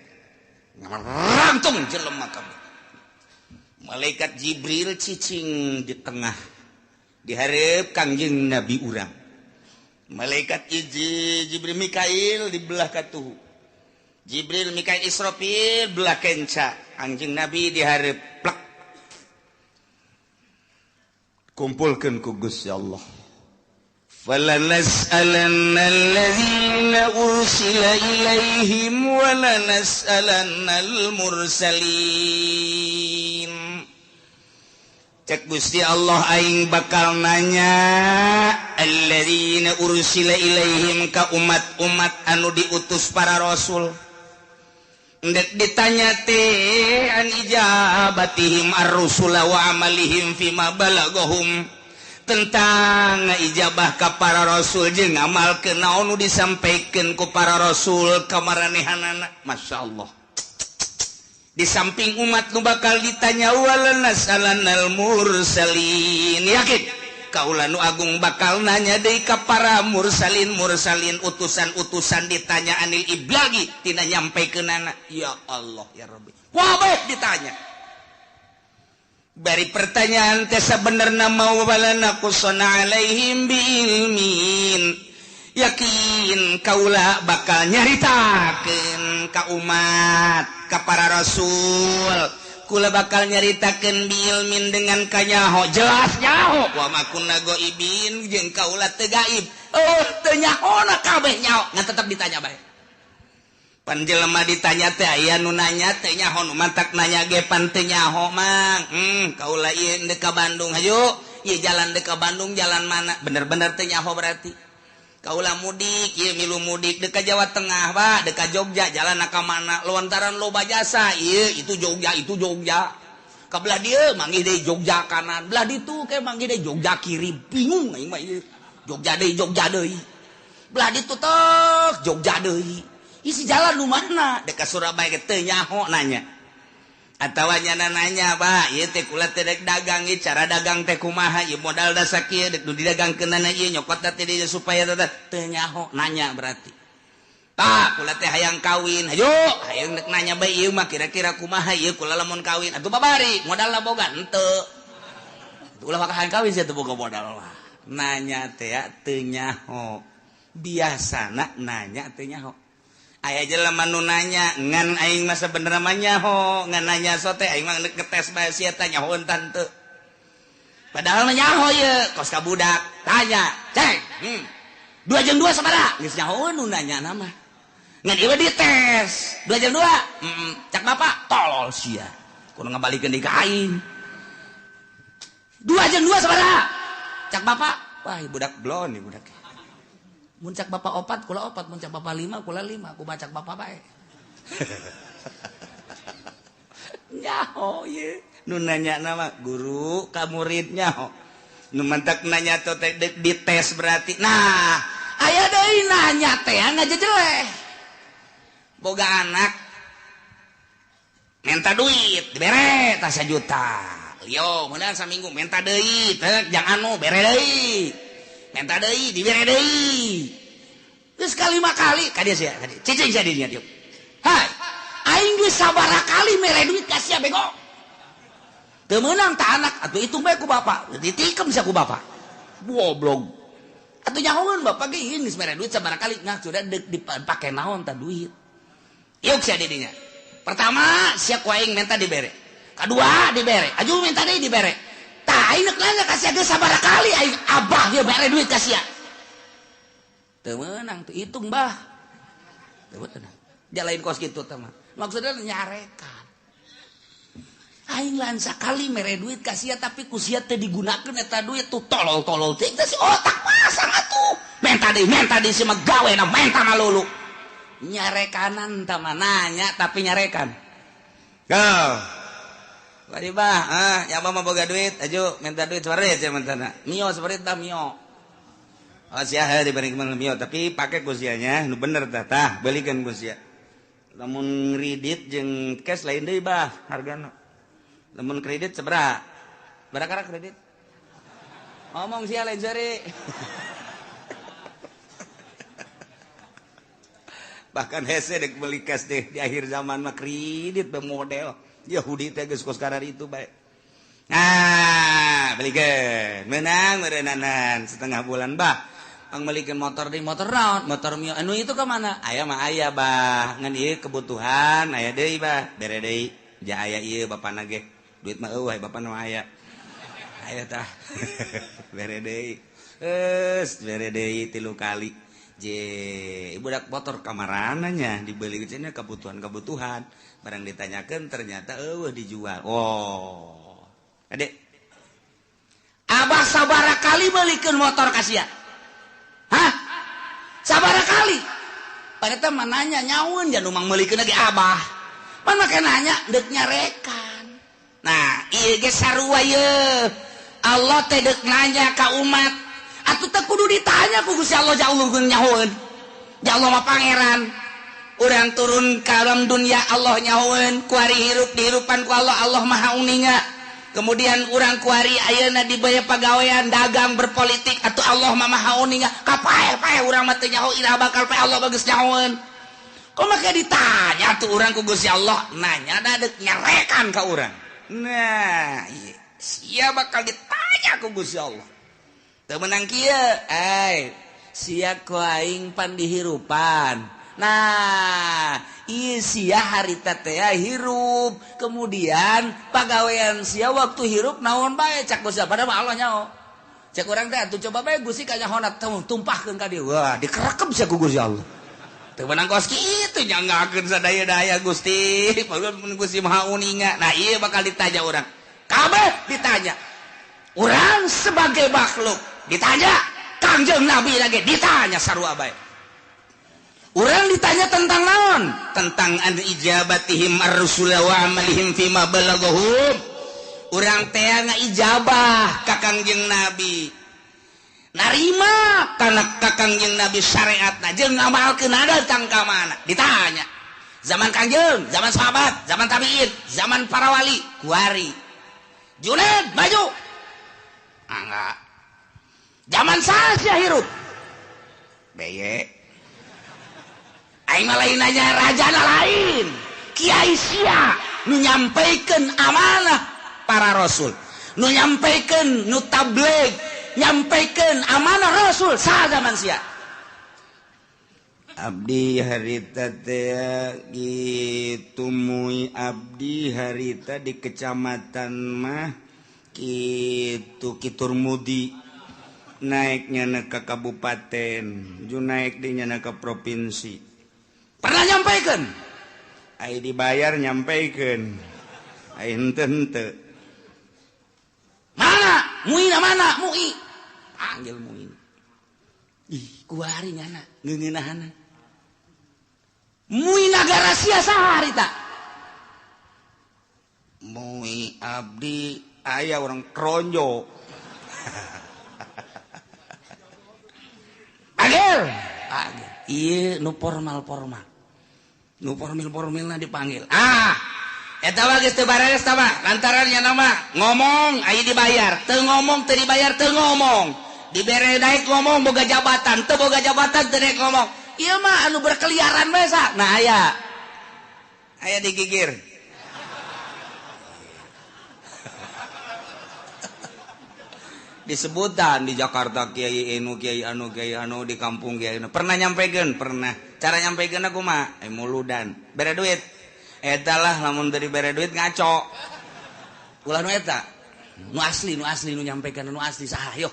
Ngarangtung jelema kabeh. Malaikat Jibril cicing di tengah di hareup Kangjeng Nabi urang. Malaikat Jibril Mikail di belah katuhu. Jibril Mikail Israfil belah kenca. Anjing Nabi di hareup plek. Kumpulkeun ku Gusti Allah. Falanas'alanna allazina ursila ilaihim wa lanas'alannal mursalin. Cek Gusti Allah aing bakal nanya alladzina ursila ilaihim ka umat-umat anu diutus para rasul. Ndek ditanya teh an ijabatihim ar-rusula wa amalihim fima balagahum, tentang ijabah ka para rasul jeung ngamalkeun naon nu disampaikeun ku para rasul ka maranehanana. Masya Allah. Di samping umat nu bakal ditanya walanas'alannal mursalin. Yakin kaula nu agung bakal nanya deui ka para mursalin mursalin utusan-utusan ditanya anil iblagi tina nyampaikeunana. Ya Allah ya Rabbi. Wabeh ditanya. Bari pertanyaan teh sabenerna mau walana qusana alaihim biilmin. Yakin kaula bakal nyaritakeun ka umat ka para rasul, kula bakal nyaritakeun biilmin dengan kanyaho jelas nyaho wa ma kunna ghaibin jeung kaula teu gaib. Oh teu nyahona kabeh nyaho ngan tetep ditanya bae. Pan jelema ditanya teh aya nu nanya teu nyaho nu mantak nanya ge pan teu nyaho mang. Kaula ieu deuk ka Bandung hayu ieu jalan deuk ka Bandung jalan mana bener-bener teu nyaho berarti. Kaula mudik, ieu milu mudik deuk ka Jawa Tengah, Pak, deuk ka Jogja, jalan ka mana? Lontaran loba jasa, ieu itu Jogja, itu Jogja. Ka belah dieu manggih deui Jogja kanan, belah ditu ke manggih deui Jogja kiri, bingung aing mah ieu. Jogja deui, Jogja deui. Belah ditu tek Jogja deui. Isi jalan nu mana? Deuk ka Surabaya ge teu nyaho nanya. Atawa nyana nanya, Pak, ieu teh kula teh dek dagang ieu cara dagang teh kumaha ieu modal da sakieu dek nu didagangkeunana ieu nyokot teh dieu supaya teh teu nyaho nanya berarti. Pak, kula teh hayang kawin. Hayo, hayang nek nanya bae ieu mah kira-kira kumaha ieu kula lamun kawin. Atuh babari, modalna boga henteu. Ulah maka hayang kawin sia teu boga modal lah. Nanya teh teu nyaho. Biasana nanya teu nyaho. Aya jelema nu nanya ngan aing mah sabenerna mah nyaho, ngan nanya sote aing mah ngetes bae sia teh nyahoeun tante. Padahal mah nyaho ieu, kos ka budak, tanya, "Ceng, 2 jeung 2 sabaraha?" Geus nyahoeun nu nanya na mah. Ngan ieu dites, 2 jeung 2. Cak bapak, tolol sia. Kudu ngabalikeun deui ka aing. 2 jeung 2 sabaraha? Cak bapak, wah budak blon nih budak. Mun cak bapak 4, kula 4, mun cak bapak 5, kula 5, kumaha cak bapak bae. Nyaho ieu. Nu nanya nama guru ka murid nyaho. Nu mantak nanya teh dites berarti. Nah, aya deui nanya teh ngajejeleh. Boga anak minta duit dibere tah 1 juta. Lio meunang saminggu minta deui teh jang anu bere deui. Minta deui dibere deui. Geus kalima kali ka dieu sia ka dieu. Cicing sia dinya dieu. Hai, aing geus sabaraha kali mere duit ka sia bego. Teu meunang ta anak atuh hitung bae ku bapak. Ditikem sia ku bapak. Goblok. Atuh nyahoeun bapak ge geus mere duit sabaraha kali nah sudah dipake naon ta duit. Yuk sia didinya. Pertama sia ku aing minta dibere. Kedua dibere. Aju minta deui dibere. Tah aing neuk nanya ka sia geus sabaraha kali aing abah ge bere duit ka sia. Teu meunang tuh hitung bah. Teu meunang. Jalain kos kitu teh mah. Maksudna nyarekan. Aing lain sakali mere duit ka sia tapi ku sia teu digunakeun eta duit tuh tolol-tolol teh si otak pasang atuh. Menta deui si mah gawena menta malulu. Nyarekanan tah mah nanya tapi nyarekan. Go. Bari bah, ya mah boga duit, aju minta duit separit sia mentana. Mio separit tah mio. Oh sia heuh diberi mio tapi pake ku sianya nu bener tah tah belikeun ku sia. Lamun kredit jeung cash lain deui bah hargana. Lamun kredit sabaraha? Barakara kredit? Ngomong sia lain seri. Bahkan hese dek beli cash deh di akhir zaman mah kredit model Yahudi teh geus kos karar itu bae. Nah, belikeun. Menang meureunnanan setengah bulan bah. Pang belikeun motor deui motor naon? Motor mio anu itu ka mana? Aya mah aya bah. Ngan ieu kebutuhan aya deui bah. Bere deui. Ja aya ieu bapana ge. Duit mah eueuh bapana mah aya. Aya tah. Bere deui. Geus bere deui 3 kali. Je, budak motor kamarananya dibeli cenah kebutuhan-kebutuhan. Barang ditanyakan ternyata eueuh dijual. Oh. Adek. Abah sabaraha kali belikeun motor ka sia? Hah? Sabaraha kali? Padahal mah nanya nyaun jan umang meulikeun lagi abah. Pan make nanya deuk nyarekan. Nah, ieu ge sarua ye. Allah teh deuk nanya ka umat. Atuh teh kudu ditanya ku Gusti Allah jauh nyahoeun. Ya Allah mah pangeran. Urang turun ka alam dunia Allah nyahoeun, kuari hirup dihirupan ku Allah, Allah Maha Uninga. Kemudian urang kuari ayeuna dibere pagawean dagang berpolitik atuh Allah mah Maha Uninga. Kapae-pae urang mah teu nyaho iraha bakal pae Allah bagus nyahoeun. Kok make ditanya tuh urang ku Gusti Allah, nanya da deuk nyarekan ka urang. Nah, ieu sia bakal ditanya ku Gusti Allah. Teu meunang kieu, ai sia ku aing pan dihirupan. Nah, ieu sia harita teh hirup, kemudian pagawean sia waktu hirup naon bae cak Gusti padahal Allah nyaho. Cek urang teh atuh coba bae Gusti kanyahona tumpahkeun ka dieu. Wah, dikerekep sia ku Gusti Allah. Teu meunang kos kitu nyanggakeun sadaya-daya Gusti, padahal Gusti Maha Uninga. Nah, ieu bakal ditanya urang. Kabeh ditanya. Urang sebagai makhluk ditanya, Kangjeng Nabi lagi ditanya sarua bae. Urang ditanya tentang naon? Tentang an ijabatihim ar-rusul wa amalihim fima balaghum. Urang teh ngaijabah ka Kangjeng Nabi. Narima kana ka Kangjeng Nabi syariatna jeung ngamalkeun datang ka mana? Ditanya. Zaman Kangjeng, zaman sahabat, zaman tabiin, zaman para wali, kuari. Junaid maju. Enggak. Zaman saha sia hirup? Beye. Aing mah lain nanya rajana lain. Kiai sia nu nyampaikan amanah para rasul, nu nyampaikan nu tabligh, nyampaikan amanah rasul saha zaman sia. Abdi harita teh gitu mui abdi harita di kecamatan mah kitu Kiturmudi naiknya ke kabupaten ju naik di nyana ke provinsi pernah nyampaikan ai dibayar nyampaikan ai henteu henteu mana muina mana mui panggil muin ih kuari nyana ngeungeunahana mui nagara sia saha harita mui abdi aya orang kronjo panggil panggil ieu nu formal-formal nu formil-formilna dipanggil ah eta mah geus teu bareres tah mah lantaran nya mah ngomong aya dibayar teu ngomong teu dibayar teu ngomong dibere naik ngomong boga jabatan teu boga jabatan teu naik ngomong ieu mah anu berkeliaran we sa nah aya aya digigir disebutan di Jakarta kiai anu kiai anu kiai anu di kampung kiai anu pernah nyampaikan pernah cara nyampaikan aku mah muludan bere duit eta lah lamun teu dibere duit ngaco ulah nu eta nu asli nu nyampaikan nu asli saha ayo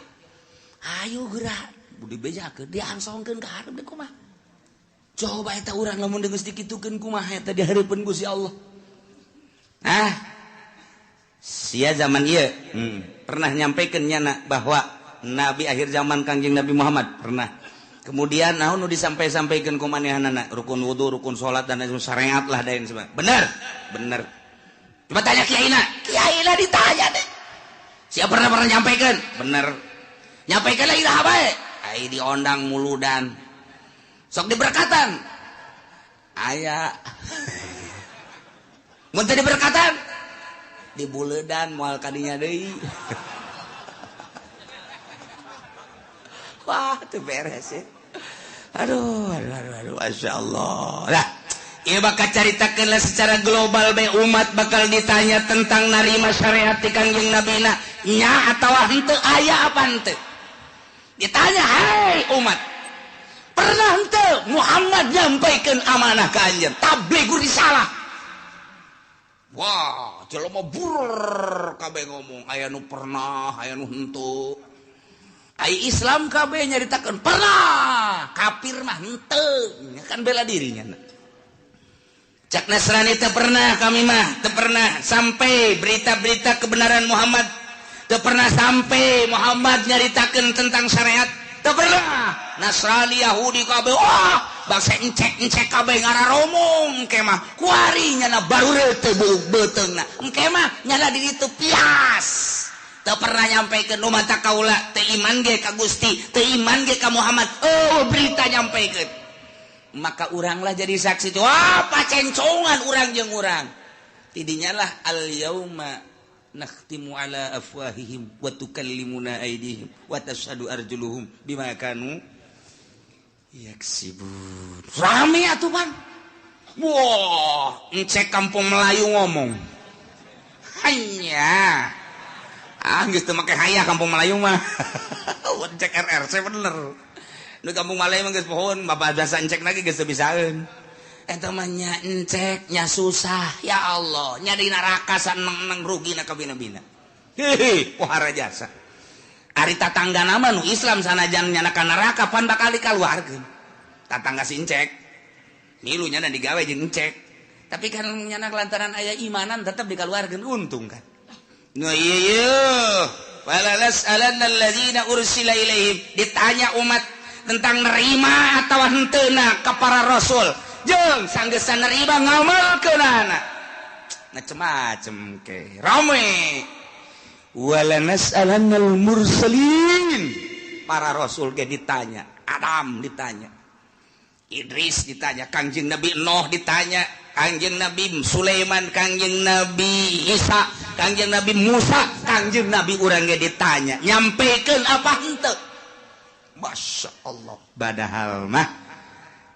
ayo geura budi bejakeun diangsongkeun ka hareup deui kumaha coba eta urang lamun geus dikitukeun kumaha eta di hareupeun Gusti Allah ah sia zaman ieu pernah nyampaikan nyana bahwa nabi akhir zaman Kangjeng Nabi Muhammad pernah kemudian naon nu disampai-sampaikeun ku manehanana rukun wudu rukun salat dan lain syariat lah dain sebagainya bener bener coba tanya kiaina kiaina ditanya deh siapa pernah pernah nyampaikan bener nyampaikan lagi dah bae ai diondang muludan sok diberkatan aya mun teu diberkatan dibuledan moal kadinya deui wah teu beres ya aduh aduh aduh, aduh masyaallah lah ieu bakal caritakeun lah secara global bae umat bakal ditanya tentang narima syariat ti Kangjeng Nabina nya atawa henteu aya apa henteu ditanya hai umat pernah henteu Muhammad nyampaikeun amanah ka anjeun tabligh risalah wah jelema burr kabeh ngomong aya nu pernah aya nu henteu ai Islam kabeh nyaritakeun pernah kafir mah henteu kan bela dirinya cak Nasrani teu pernah kami mah teu pernah sampai berita-berita kebenaran Muhammad teu pernah sampai Muhammad nyaritakeun tentang syariat teu pernah Nasrani Yahudi kabeh wah bangsa encek-encek kabeh ngararomong engke mah kuari nyana baru teu beuteungna engke mah nyana di ditu pias teu pernah nyampaikeun nu mata kaula teu iman ge ka Gusti teu iman ge ka Muhammad oh berita nyampaikeun maka uranglah jadi saksi tuh wah pacencongan urang jeung urang tidinya lah al yauma nakhtimu ala afwahihim wa tukallimuna aydihim wa tashhadu arjuluhum bima kanu yaksibun rame atuh pan wah encek kampung Melayu ngomong hanya ah geus teu make hayah kampung Melayu mah encek RRC bener nu kampung Melayu mah geus pohon bapak jasa encek lagi geus teu bisaeun eta mah nya encek nya susah ya Allah nya di neraka saneng-neng rugina kabina-bina hehe pohara jasa ari tatangga nama nu Islam sanajan nyana ka neraka pan bakal dikaluarkeun tatangga si encek milu nyana digawe jeung encek tapi kan nyana lantaran aya imanan tetep dikaluarkeun untung kan nu ieu ieu wala nas'alanna alladzina ursila ilaihim ditanya umat tentang nerima atawa henteuna ka para rasul jeung sanggeusna nerima ngamalkeunana macem-macem ke rame wala nas'alannal mursalin para rasul ge ditanya Adam ditanya Idris ditanya Kangjeng Nabi Nuh ditanya Kangjeng Nabi Sulaiman Kangjeng Nabi Isa Kangjeng Nabi Musa Kangjeng Nabi urang ge ditanya nyampaikan apa henteu Masya Allah padahal mah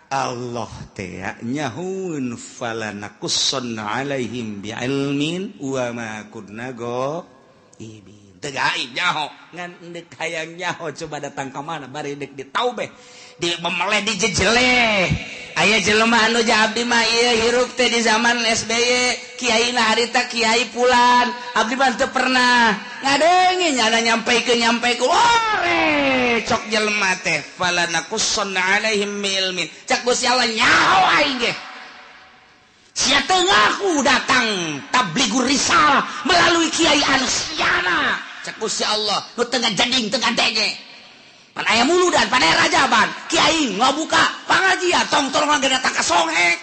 Allah teh nyahueun fala naqussanna alaihim bi'ilmin wa ma kunna ghaibin. Teu gaib nyaho ngan deuk hayang nyaho coba datang ka mana bari deuk ditaubeh di memeleh dijejeleh. Aya jelema anu abdi mah ieu hirup teh di zaman SBY kiai na harita kiai pulan abdi mah teu pernah ngadenge nyana nyampaikeun nyampaikeun ore cok jelema teh fala naqussanna alaihim ilmin cak Gusti Allah nyaho aing ge sia teu ngaku datang tablighur risalah melalui kiai anu siana cak Gusti Allah nu teu ngajading teu ngadenge pan aya muludan pan aya rajaban kiai ngabuka pangajian tong-tolongan ge datang ka songhek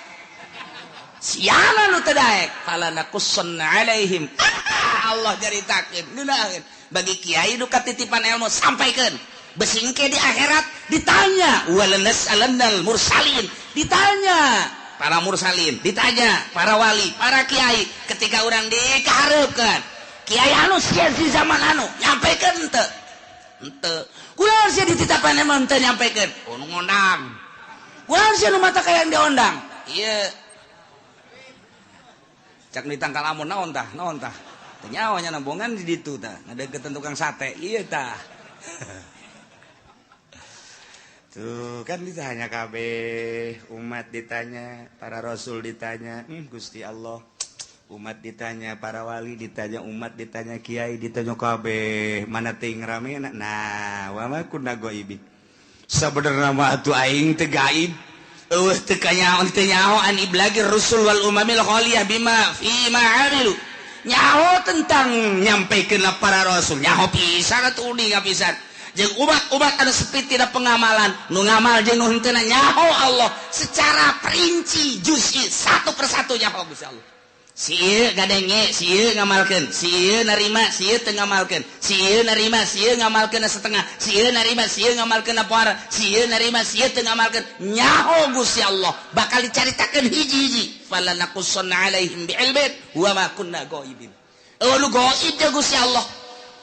siana nu teu daek fala naqussanna alaihim. Allah caritakeun ngeunaheun bagi kiai nu katitipan ilmu sampaikeun besingke di akhirat ditanya walanas'alannal mursalin ditanya para mursalin ditanya para wali para kiai ketika urang dikahareupeun kiai anu sia di zaman anu nyampaikeun henteu henteu kunaon sia dititapan emang teu nyampaikeun oh nu ngondang kunaon sia nu mata kayang diondang ieu cak ditangkal amun naon tah teu nyaho nya nambongan di ditu tah ngadeukeutan tukang sate ieu tah. Tuh kan ditanya kabeh umat ditanya para rasul ditanya Gusti Allah umat ditanya para wali ditanya umat ditanya kiai ditanya kabeh mana ting rame nah wa ma kunna ghaibin sabenerna mah atuh aing teu gaib eueuh teu kanyaho teu nyaho an iblagir rusul wal umamil khaliyah bima fi ma amilu nyaho tentang nyampaikeun para rasul nyaho pisan atuh uninga pisan jeung umat-umat anu sepi tidak pengamalan nu ngamal jeung nu henteu nyaho Allah secara perinci juz'i satu persatu nyaho Gusti Allah. Si ieu gadenge, si ieu ngamalkeun, si ieu narima, si ieu teu ngamalkeun, si ieu narima, si ieu ngamalkeun setengah, si ieu narima, si ieu ngamalkeun poara, si ieu narima, si ieu teu ngamalkeun. Nyaho Gusti Allah bakal dicaritakeun hiji-hiji. Fala naqussanna alaihim bi'ilmin wa ma kunna ghaibin. Eueuh nu gaib jeung Gusti Allah.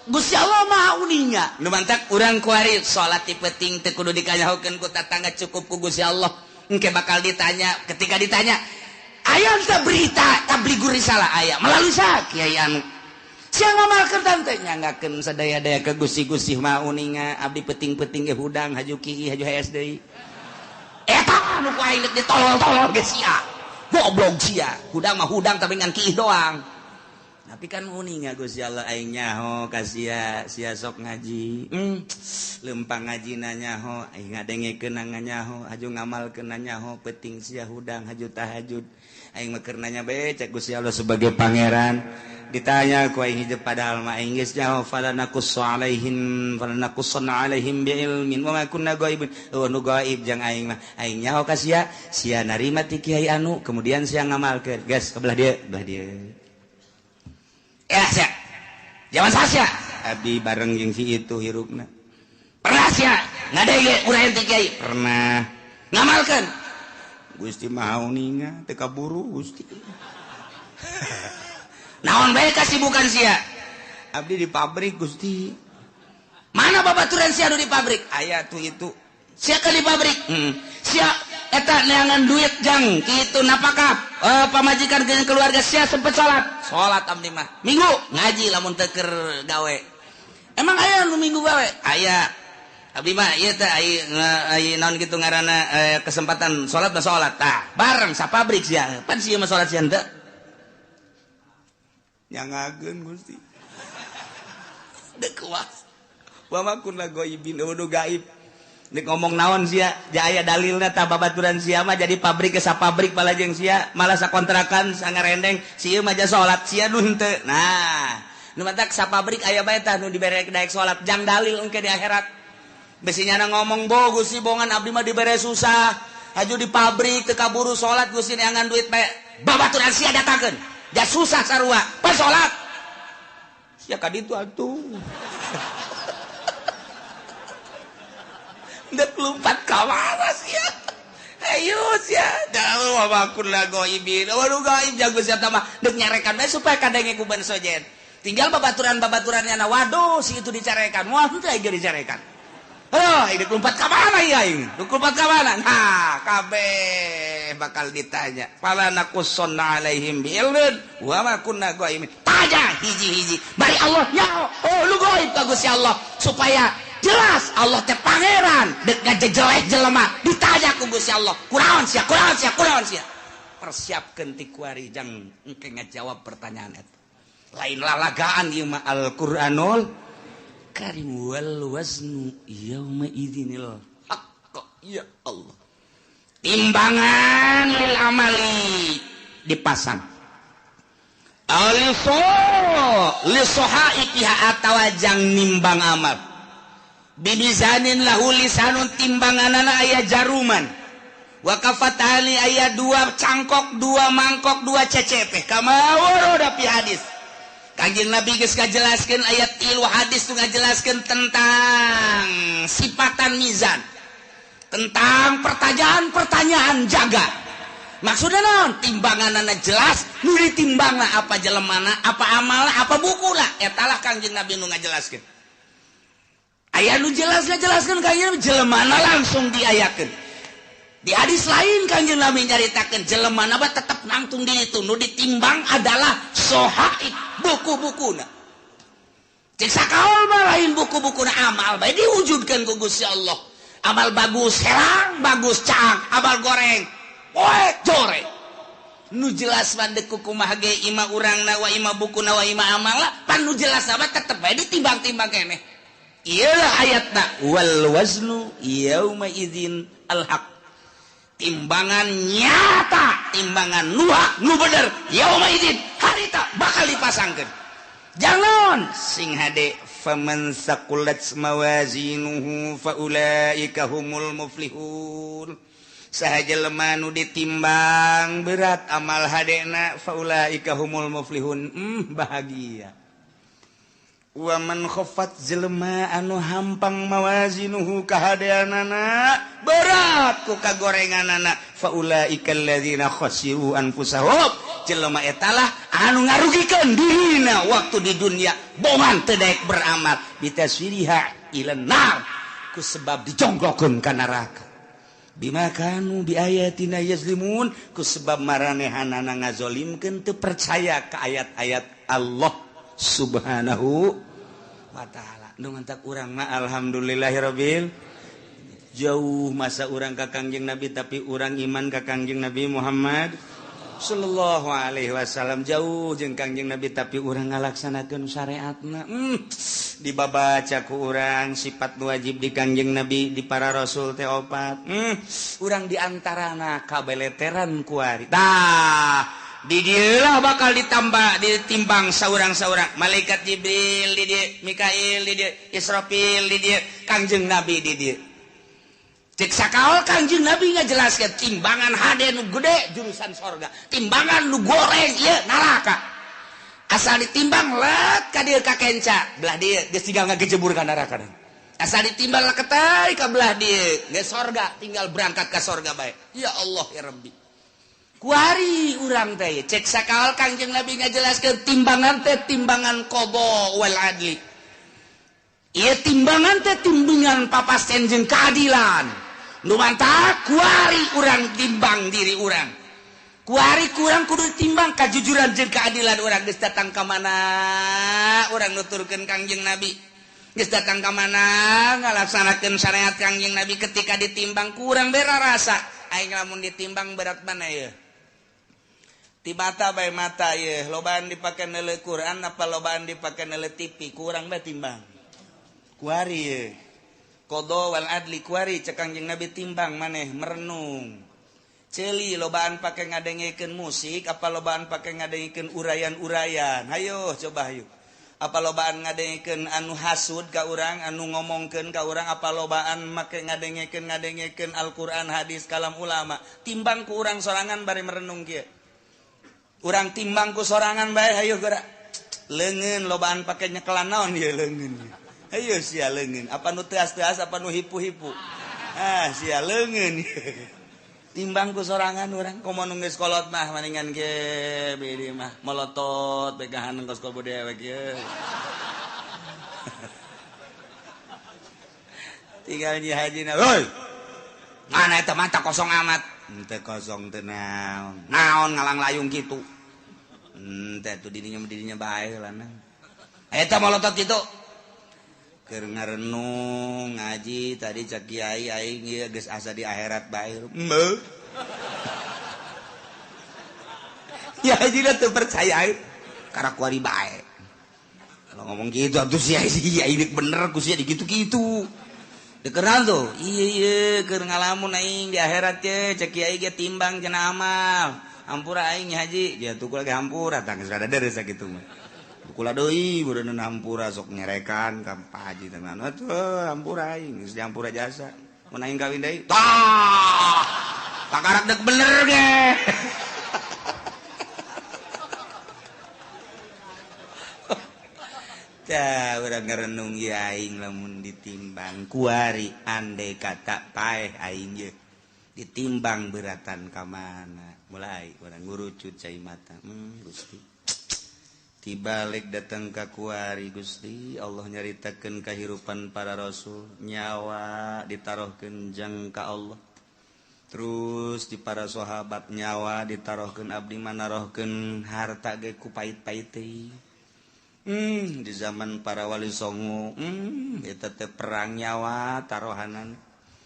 Gusti Allah maha uninga. Nu mantak urang kuari salat ti peuting teu kudu dikanyahokeun ku tatangga cukup ku Gusti Allah. Engke bakal ditanya, ketika ditanya aya teh berita tablighur risalah aya melalui sa kiai anu sia ngamalkeun tante nyanggakeun sadaya-daya ke Gusti-gusti maha uninga abdi peuting-peuting ge hudang haju kieu haju hees deui eta anu ku aing deuk ditolol-tolol ge sia goblok sia hudang mah hudang tapi ngan kieu doang tapi kan uninga Gusti Allah aing nyaho ka sia sia sok ngaji lempang ngajina nyaho aing ngadengekeun nyaho haju ngamalkeun nyaho peuting sia hudang haju tahajud aing mah keur nanya bae cek Gusti Allah sebagai pangeran ditanya ku aing hijab padahal mah aing geus nyaho fala naqussu alaihim fala naqussanna alaihim biilmin wa ma kunna ghaibin eueuh nu gaib jang aing mah aing nyaho ka sia sia narima ti kiai anu kemudian sia ngamalkeun geus ke belah dieu ya sia zaman sia abdi bareng jeung si itu hirupna pernah sia ngadege urang ti kiai pernah ngamalkeun Gusti maha uninga teu kaburu Gusti. Naon bae kasibukan sia? Abdi di pabrik Gusti. Mana babaturan sia nu di pabrik? Aya tuh itu. Sia ke di pabrik? Sia eta neangan duit jang kitu napakah pamajikan jeung keluarga sia sempet salat. Salat abdi mah. Minggu ngaji lamun teu keur gawe. Emang aya nu minggu gawe? Aya. Abdi mah ieu teh ai naon kitu ngaranna kesempatan salat mah salat tah bareng sa pabrik sia pan sia mah salat sia henteu nyangageun Gusti deuk kuas wa ma kunna ghaibin eueuh gaib Nek ngomong naon sia, aya dalilna tah babaturan sia mah jadi pabrik ke sapabrik balajeng sia, malah sakontrakan sangarendeng, si ieu mah ja salat sia nu henteu. Nah, nu matak sapabrik aya bae tah nu dibere daek salat jang dalil engke di akhirat. Besi nyana ngomong bo Gusti bongan abdi mah dibere susah, haju di pabrik teu kaburu salat Gusti neangan duit bae. Babaturan sia datangkeun. Ja susah sarua, pas salat. Sia ka ditu atuh. Dek lompat ka mana sia? Ayo sia, dah wa kunna ghaibin. Waduh gaib jago sia mah dek nyarekan bae supaya kadenge ku ban sojen. Tinggal babaturan-babaturannya na waduh si itu dicarekan. Wah henteu ge dicarekan. Oh, ini lompat ka mana ya aing? Lompat ka mana? Nah, kabeh bakal ditanya. Fala naqussanna alaihim bi'ilmin wa ma kunna ghaibin. Tanya hiji-hiji. Bari Allah nyaho. Oh, lu gaib ka Gusti Allah supaya jelas Allah teh pangeran dek ngajejelek jelema ditanya ku Gusti Allah. Kunaon sia? Kunaon sia? Kunaon sia? Persiapkeun ti kuari jang engke ngajawab pertanyaan eta. Lain lalagaan ieu mah Al-Qur'anul Karim wal waznu yauma idzinil haqq. Ya Allah, timbangan lil amali dipasang aliso li sohaikiha atawa jang nimbang amal bibizanin lahu lisanun timbanganana aya jaruman wa kafatani aya dua cangkok dua mangkok dua cecepe kama warada fi hadis. Kanjeng Nabi geus ngajelaskeun ayat 3 hadis tu ngajelaskeun tentang sifatan mizan, tentang pertanyaan-pertanyaan jaga. Maksudna naon? Timbanganana jelas, nu ditimbangna apa jelemana, apa amalna, apa bukuna, eta lah Kanjeng Nabi nu ngajelaskeun. Aya nu jelas ngajelaskeun Kanjeng Nabi jelemana langsung diayakeun. Di hadis lain Kanjeng Nabi nyaritakeun jelemana mah tetep nangtung di itu, nu ditimbang adalah sohaib buku-bukuna. Cek sakaol mah lain buku-bukuna amal bae diwujudkeun ku Gusti Allah. Amal bagus herang, bagus caang, amal goreng poek joreng. Nu jelas mah deuk kumaha ge ima urangna wa ima bukuna wa ima amalna, pan nu jelas mah tetep bae ditimbang-timbang keneh. Ieu lah ayatna wal waznu yauma idzin al haq. Timbangan nyata, timbangan nu hak, nu bener, yauma idzin harita bakal dipasangkeun. Jangan sing hade faman saqulat mawazinuhu faulaika humul muflihun. Saha jelema nu ditimbang berat amal hadena faulaika humul muflihun. Bahagia. Wa man khaffat jelema anu hampang mawazinuhu kahadeanana berat ku kagorenganana faulaika alladzina khasiru anfusahum. Jelema eta lah anu ngarugikeun dirina waktu di dunia bongan teu daek beramal bitaswiriha ila nar ku sebab dijonggokeun ka neraka bima kanu biayatina yazlimun ku sebab maranehanana ngazolimkeun teu percaya ka ayat-ayat Allah Subhanahu wa ta'ala. Nu mantak urang mah alhamdulillahirabbil jauh masa urang ka Kangjeng Nabi tapi urang iman ka Kangjeng Nabi Muhammad sallallahu alaihi wasallam jauh jeung Kangjeng Nabi tapi urang ngalaksanakeun syariatna. Dibabaca ku urang sifat wajib di Kangjeng Nabi di para rasul teh opat. Urang di antarana kabeleteran kuari. Tah di dieulah bakal ditambah ditimbang saurang-saurang malaikat Jibril di dieu, Mikail di dieu, Israfil di dieu, Kangjeng Nabi di dieu. Cek sakaol Kangjeng Nabi ngajelaskeun timbangan hade nu gede jurusan sorga, timbangan nu goreng ieu neraka. Asal ditimbang let ka dieu ka kenca, belah dieu geus tinggal ngagejebur ka neraka. Asal ditimbang leketai ka belah dieu geus sorga, tinggal berangkat ka sorga bae. Ya Allah ya Rabbi. Kuari urang teh cek sakaol Kangjeng Nabi ngajelaskeun timbangan teh timbangan qada wal adli. Ieu timbangan teh timbangan papasten jeung keadilan. Nu mantak kuari urang timbang diri urang. Kuari kurang kudu timbang kajujuran jeung keadilan urang geus datang ka mana urang nuturkeun Kangjeng Nabi. Geus datang ka mana ngalaksanakeun syariat Kangjeng Nabi ketika ditimbang kurang bera rasa. Aing lamun ditimbang berat mana ieu? Ti mata bae mata ye, lobaan dipake neuleuh Quran apa lobaan dipake neuleuh TV, kurang bae timbang. Kuari ye. Qada wal adli kuari cek Kangjeng Nabi timbang maneh merenung. Ceuli lobaan pake ngadengekeun musik apa lobaan pake ngadengekeun urayan-urayan. Hayo coba hayu. Apa lobaan ngadengekeun anu hasud ka urang, anu ngomongkeun ka urang, apa lobaan make ngadengekeun Al-Qur'an, hadis, kalam ulama. Timbang ku urang sorangan bari merenung kieu. Urang timbang ku sorangan bae hayu geura. Leungeun lobaan pake nyekelan naon ieu leungeun. Hayu sia leungeun, apa nu teas-teas apa nu hipu-hipu. Ah sia leungeun. Timbang ku sorangan urang komo nu geus kolot mah maningan ge beureum mah molotot begahan kos kobo dewek ieu. Tinggal nyi hajina. Woi. Mana eta mata kosong amat. Henteu kosong teu naon. Naon ngalang layung kitu. Henteu atuh dirinya bae heula. Eta molotot kitu. Keur ngarenung ngaji tadi cak kiai aing ieu geus asa di akhirat bae. Heuh. Ya haji teu percaya karak kuari bae. Kalau ngomong gitu atuh sia ini bener ku sia digitu-gitu. Dikeran tuh. Iya iya keur ngalamun aing di akhirat ye cek kiai ge timbang cenah amal. Hampura aing haji, dia tukul ge hampura tah geus rada deres sakitu mah. Kula deui beureun hampura sok nyerekan ka Pak Haji teh atuh hampura aing geus dihampura jasa. Mun aing kawin deui tah kakarak deuk bener ge. Tah urang ngarenung ieu aing lamun ditimbang kuari andai kata paeh aing ye ditimbang beratan ka mana mulai urang ngurucut cai mata Gusti tibalik datang ka kuari Gusti Allah nyaritakeun kahirupan para rasul nyawa ditarohkeun jang ka Allah terus di para sahabat nyawa ditarohkeun abdi manarohkeun harta ge ku pait-pait teh di zaman para wali songo eta teh perang nyawa tarohanan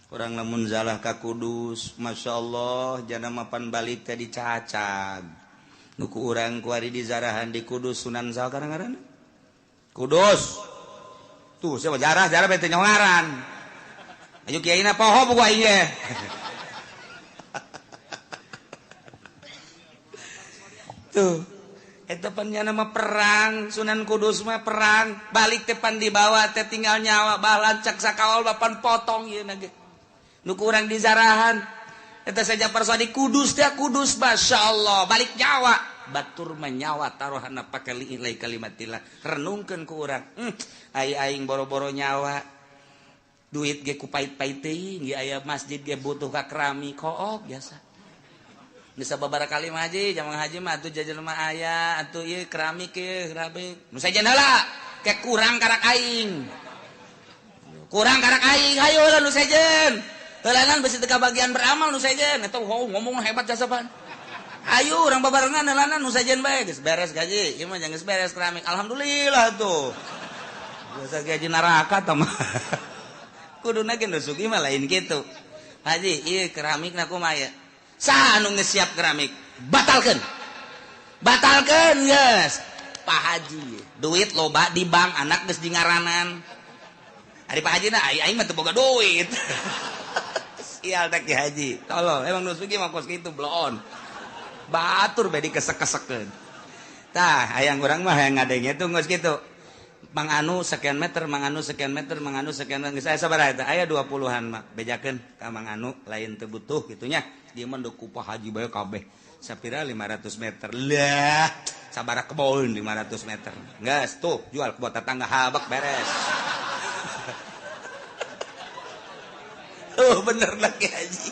urang lamun zalah ka Kudus masyaallah jana mapan balik teh dicacag nuku urang kuari di zarahan di Kudus Sunan saha ngaranna Kudus tuh siapa jarah jarah bete nyongaran ayo kiaina poho buku aing ge tuh eta pan nya nama perang Sunan Kudus mah perang balik teh pan dibawa teh tinggal nyawa balancak sakawal bapan potong ieu na ge nuku urang di zarahan eta saja persadi Kudus teh Kudus masyaallah balik nyawa batur menyawa taruhana pake liilai kalimatillah renungkeun ku urang ai aing boro-boro nyawa duit ge ku pait-pait teuing ge aya masjid ge butuh ka keramik kook biasa bisa babara kali mah haji jamang haji mah atuh jajan mah aya atuh ieu keramik ieu keramik nu sajen heula ke kurang karak aing hayu heula nu sejen heulanan besi teu kabagian beramal nu sejen eta ngomong hebat jasa pan ayo urang babarengan heulanan nu sejen bae geus beres gaji ieu mah geus beres keramik alhamdulillah tuh biasa gaji neraka tah mah kuduna ge nu sugih mah lain kitu haji ieu keramikna kumaha ya saha anu geus siap keramik batalkeun batalkeun geus Pak Haji duit loba di bank anak geus di ngaranan ari Pak Haji na aing mah teu boga duit sial teh Ki Haji tolol emang nu sugih mah kos kitu bloon batur bae dikesek-kesekeun tah hayang urang mah hayang ngadenge tuh geus kitu Mang Anu sekian meter, Mang Anu sekian meter, Mang Anu sekian meter. Geus aya sabaraha eta? Aya 20-an mah. Bejakeun ka Mang Anu lain teu butuh kitu nya. Ieu mah ku Pak Haji bae kabeh. Sapira 500 meter. Lah, sabaraha kebon 500 meter. Geus tuh jual ke tetangga habak beres. Oh bener lah Ki Haji.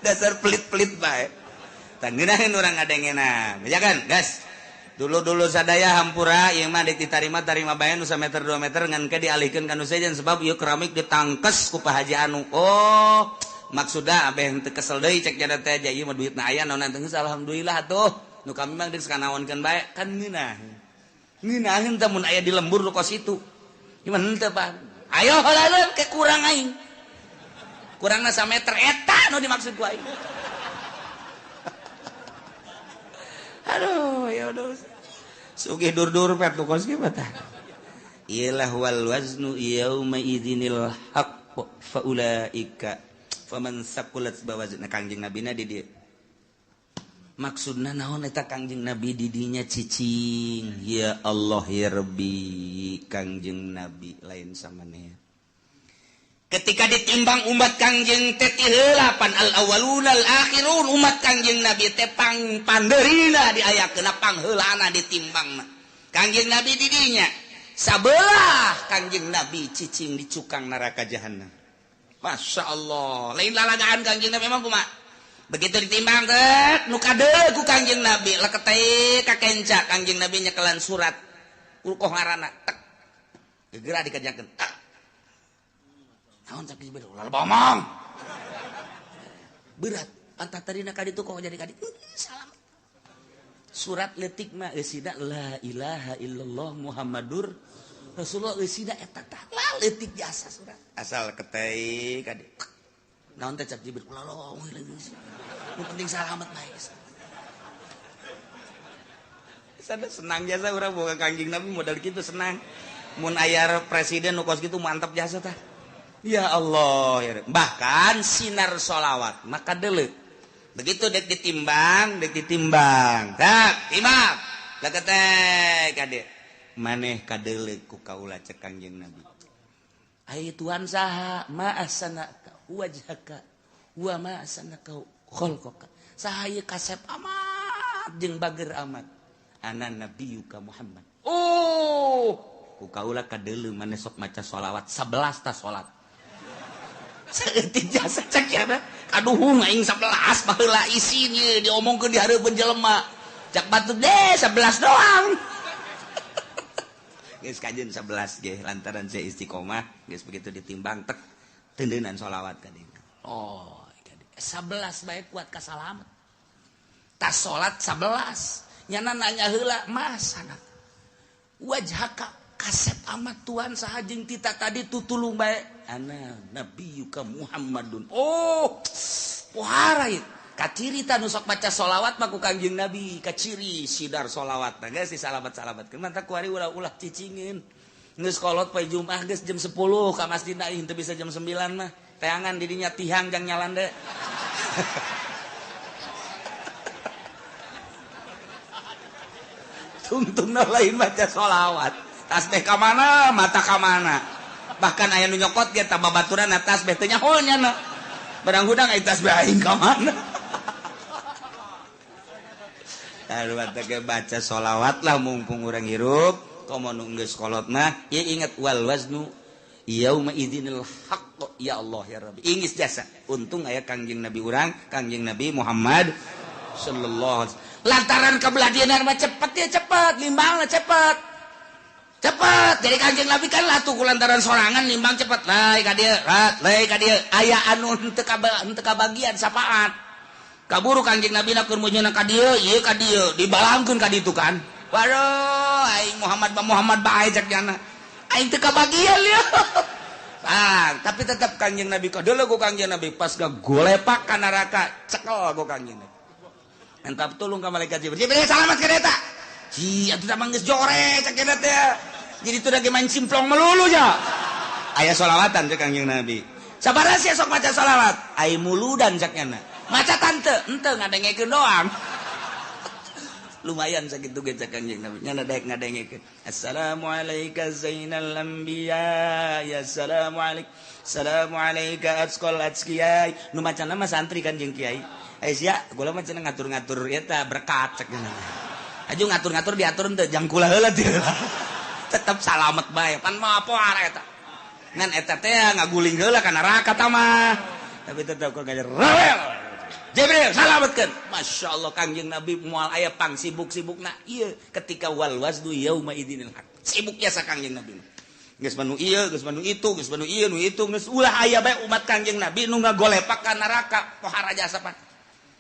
Dasar pelit-pelit bae. Tah ngeunaheun urang ngadengena. Bejakeun, geus. Dulu-dulu sadaya hampura ieu mah ditarima tarima bae nu sameter 2 meter ngan ke dialihkeun ka nu sejen sebab ieu keramik ditangkes ku Pak Haji anu. Oh, maksudna abeh teu kesel deui cek jada teh ieu mah duitna aya naon geus alhamdulillah atuh. Nu kami mah geus kanaonkeun bae kan ngeunah. Ngeunaheun teh mun aya di lembur nu kos itu. Ieu mah henteu Pak. Ayo heula ke kurang aing. Kurangna sameter eta nu dimaksud ku aing. Aduh, ya udah. Sugih dur-dur pet kos kieu tah. Ilah wal waznu yauma idzinil haqq fa ulaika faman saqulat bawazna Kangjeng Nabina di dieu. Maksudna naon eta Kangjeng Nabi di dinya cicing. Ya Allah ya Rabbi, Kangjeng Nabi lain samaneh. Ketika ditimbang umat Kangjeng teh ti heula pan al awwalun al akhirun umat Kangjeng Nabi teh pang pandeurina diayakeun pangheulana ditimbangna. Kangjeng Nabi di dinya sabelah Kangjeng Nabi cicing di cukang neraka jahanam. Masya Allah, lain lalagaan Kangjeng Nabi emang kumaha? Begitu ditimbang teh nu kadeul ku Kangjeng Nabi leketeh ka kenca Kangjeng Nabi nyekelan surat urkoh ngaranna tek. Geura dikajakeun. Naon cak Jibril? Ulah bomong. Berat. Pantat tadina ka ditu kok jadi ka ditu. Salam. Surat leutik mah eusina la ilaha illallah Muhammadur Rasulullah eusina eta tah leutik jasa surat. Asal ketei ka ditu. Naon teh cak Jibril? Ulah lomong. Nu penting salamet bae. Sana senang jasa urang boga Kangjeng Nabi modal kitu senang. Mun aya presiden nu kos kitu mantap jasa tah. Ya Allah ya. Bahkan sinar sholawat maka deuleu. Begitu dek ditimbang, dek ditimbang. Tak, timbang. Leketek kade. Maneh kadeuleu ku kaula cek Kangjeng Nabi. Ai Tuhan saha ma ahsanaka wajhaka wa ma ahsanaka khalqaka. Saha ieu kasep amat jeung bager amat. Ana nabiyuka Muhammad. Oh, ku kaula kadeuleu maneh sok maca sholawat 11 ta salat. Saeutik jasa cek ya kaduhung aing 11 baheula isin ieu diomongkeun di hareupeun jelema. Cak batu deh 11 doang. Geus kajeun 11 ge lantaran saya istiqomah geus begitu ditimbang tek tendeunan sholawat ka dieu. Oh, 11 bae kuat ka salamet. Tas salat 11. Nyana nanya heula mas anak wajhaka kasep amat Tuhan saha jeung tita tadi tutulung bae ana nabiyuka Muhammadun. Oh pohara ieu kaciri ta nu sok maca sholawat mah ku Kangjeng Nabi kaciri sidar sholawat nah geus disalamat-salamatkeun mantap kuari ulah-ulah cicingeun geus kolot poe Jumat geus jam 10 ka masjid na teu bisa jam 9 mah teangan didinya tihang jang nyalande. Tungtungna lain baca sholawat tasbih ka mana mata ka mana bahkan aya nu nyokot ge ta babaturan tasbih teh nyaho nya barang hudang aya tasbih aing ka mana. Aduh teh baca sholawat lah mumpung urang hirup komo nu geus kolot mah ieu ingat wal waznu yauma idzinil haqq ya Allah ya Rabbi ingis jasa untung aya Kangjeng Nabi urang Kangjeng Nabi Muhammad sallallahu alaihi wasallam. Lantaran kebelah mah cepet ya cepet limbangna cepet cepet jadi Kangjeng Nabi kan latuh ku lantaran sorangan limbang cepet lae ka dieu lae ka dieu aya anu henteu kabagian sapaat kaburu Kangjeng Nabi na keur meunyeuna ka dieu ieu ka dieu dibalangkeun ka ditu kan waduh aing Muhammad ba Muhammad bae cek jana aing teu kabagian ieu. Ah, tapi tetap Kangjeng Nabi kadeuleu ku Kangjeng Nabi pas gagolepak ka neraka cekel ku Kangjeng Nabi. Entap tolong ka malaikat Jibril. Jibril salamat ka eta. Ji atuh da geus jore cek eta teh. Jadi teu lagi main simplong melulu nya. Aya sholawatan cek Kangjeng Nabi. Sabaraha sia sok maca sholawat? Ai muludan cek nya. Maca tante, henteu ngadengekeun doang. Lumayan sakitu ge cek Kangjeng Nabi. Nya daek ngadengekeun. Assalamualaika zainal anbiya ya assalamualaik. Assalamualaika atqal atqiyai. Nu macana mah santri kan jeung kiai. Eh sia, gula mah cenah ngatur-ngatur eta berkat cek nya. Aju ngatur-ngatur diatur henteu jang kula heula teh. Tetep salamet bae. Pan mah poara eta. Ngan eta teh ngaguling heula ka neraka ta mah. Tapi tetep kok ngajar rawel. Jibril salametkeun. Masyaallah Kangjeng Nabi moal aya pang sibuk-sibukna ieu ketika wal waznu yauma idzinil haq. Sibuk jasa Kangjeng Nabi. Geus manu ieu, geus manu itu, geus manu ieu, nu itu geus ulah aya bae umat Kangjeng Nabi nu ngagolepak ka neraka pohara jasa pan.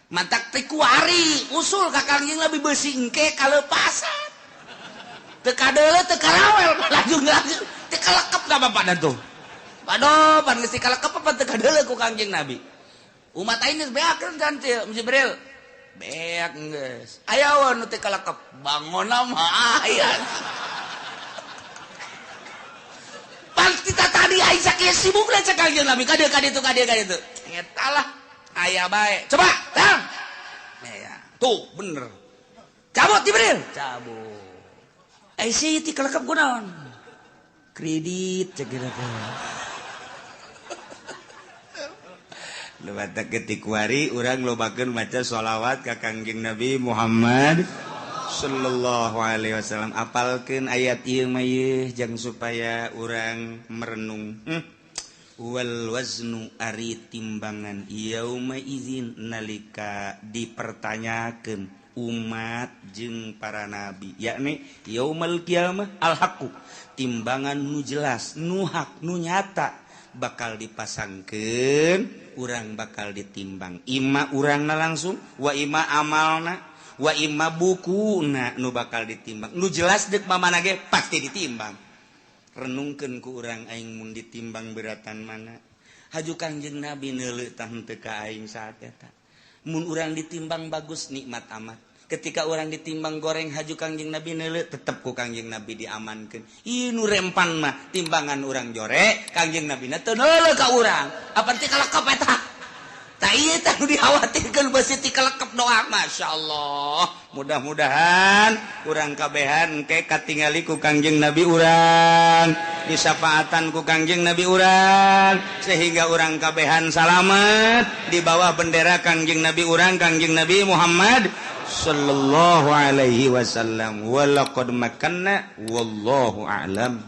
Mantak teh kuari usul ka Kangjeng Nabi beusi engke kalepasan. Teu kadeuleu teu karawel laju-laju teu kalekep ka bapana tuh. Waduh, pan geus kalekep apa teu kadeuleu ku Kangjeng Nabi. Umat aing geus beakeun kan teh Jibril. Beak geus. Aya nu teu kalekep bangona mah aya. Pan kita tadi aing sakieu sibukna cek Kangjeng Nabi ka dieu ka ditu ka dieu ka ditu. Eta lah aya bae. Coba, tang. Ya, tuh bener. Cabut Jibril. Cabut. Eh si ti kalekep kunaon? Kredit cek geura teh. Nu batak ketik wari urang lobakeun maca sholawat ka Kangjeng Nabi Muhammad sallallahu alaihi wasallam. Apalkeun ayat ieu mah ieu jang supaya urang merenung. Wal waznu ari timbangan yauma izin nalika dipertanyakeun umat jeung para nabi yakni yaumal qiyamah al haqqu timbangan nu jelas nu hak nu nyata Bakal dipasangkeun, urang bakal ditimbang. Ima urangna langsung, wa ima amalna, wa ima bukuna nu bakal ditimbang. Nu jelas dek mamana ge pasti ditimbang. Renungkeun ku urang, aing mun ditimbang beratan mana? Haju Kangjeng Nabi neuleuh tah henteu ka aing saat eta. Mun urang ditimbang bagus, nikmat amat. Ketika orang ditimbang goreng, haju Kangjeng Nabi neuleuh, tetep ku Kangjeng Nabi diamankeun. Ieu nu rempan mah timbangan urang jore, Kangjeng Nabi na teu neuleuh ka urang. Apa ti kalekep eta? Tah, ieu tah nu dikhawatirkeun, beusi ti kalekep doa. Masya Allah, mudah-mudahan urang kabehan ke katingali ku Kangjeng Nabi urang, disafaatan ku Kangjeng Nabi urang, sehingga urang kabehan salamet di bawah bendera Kangjeng Nabi urang, Kangjeng Nabi Muhammad sallallahu alaihi wasallam. Walaqad makanna, wallahu a'lam.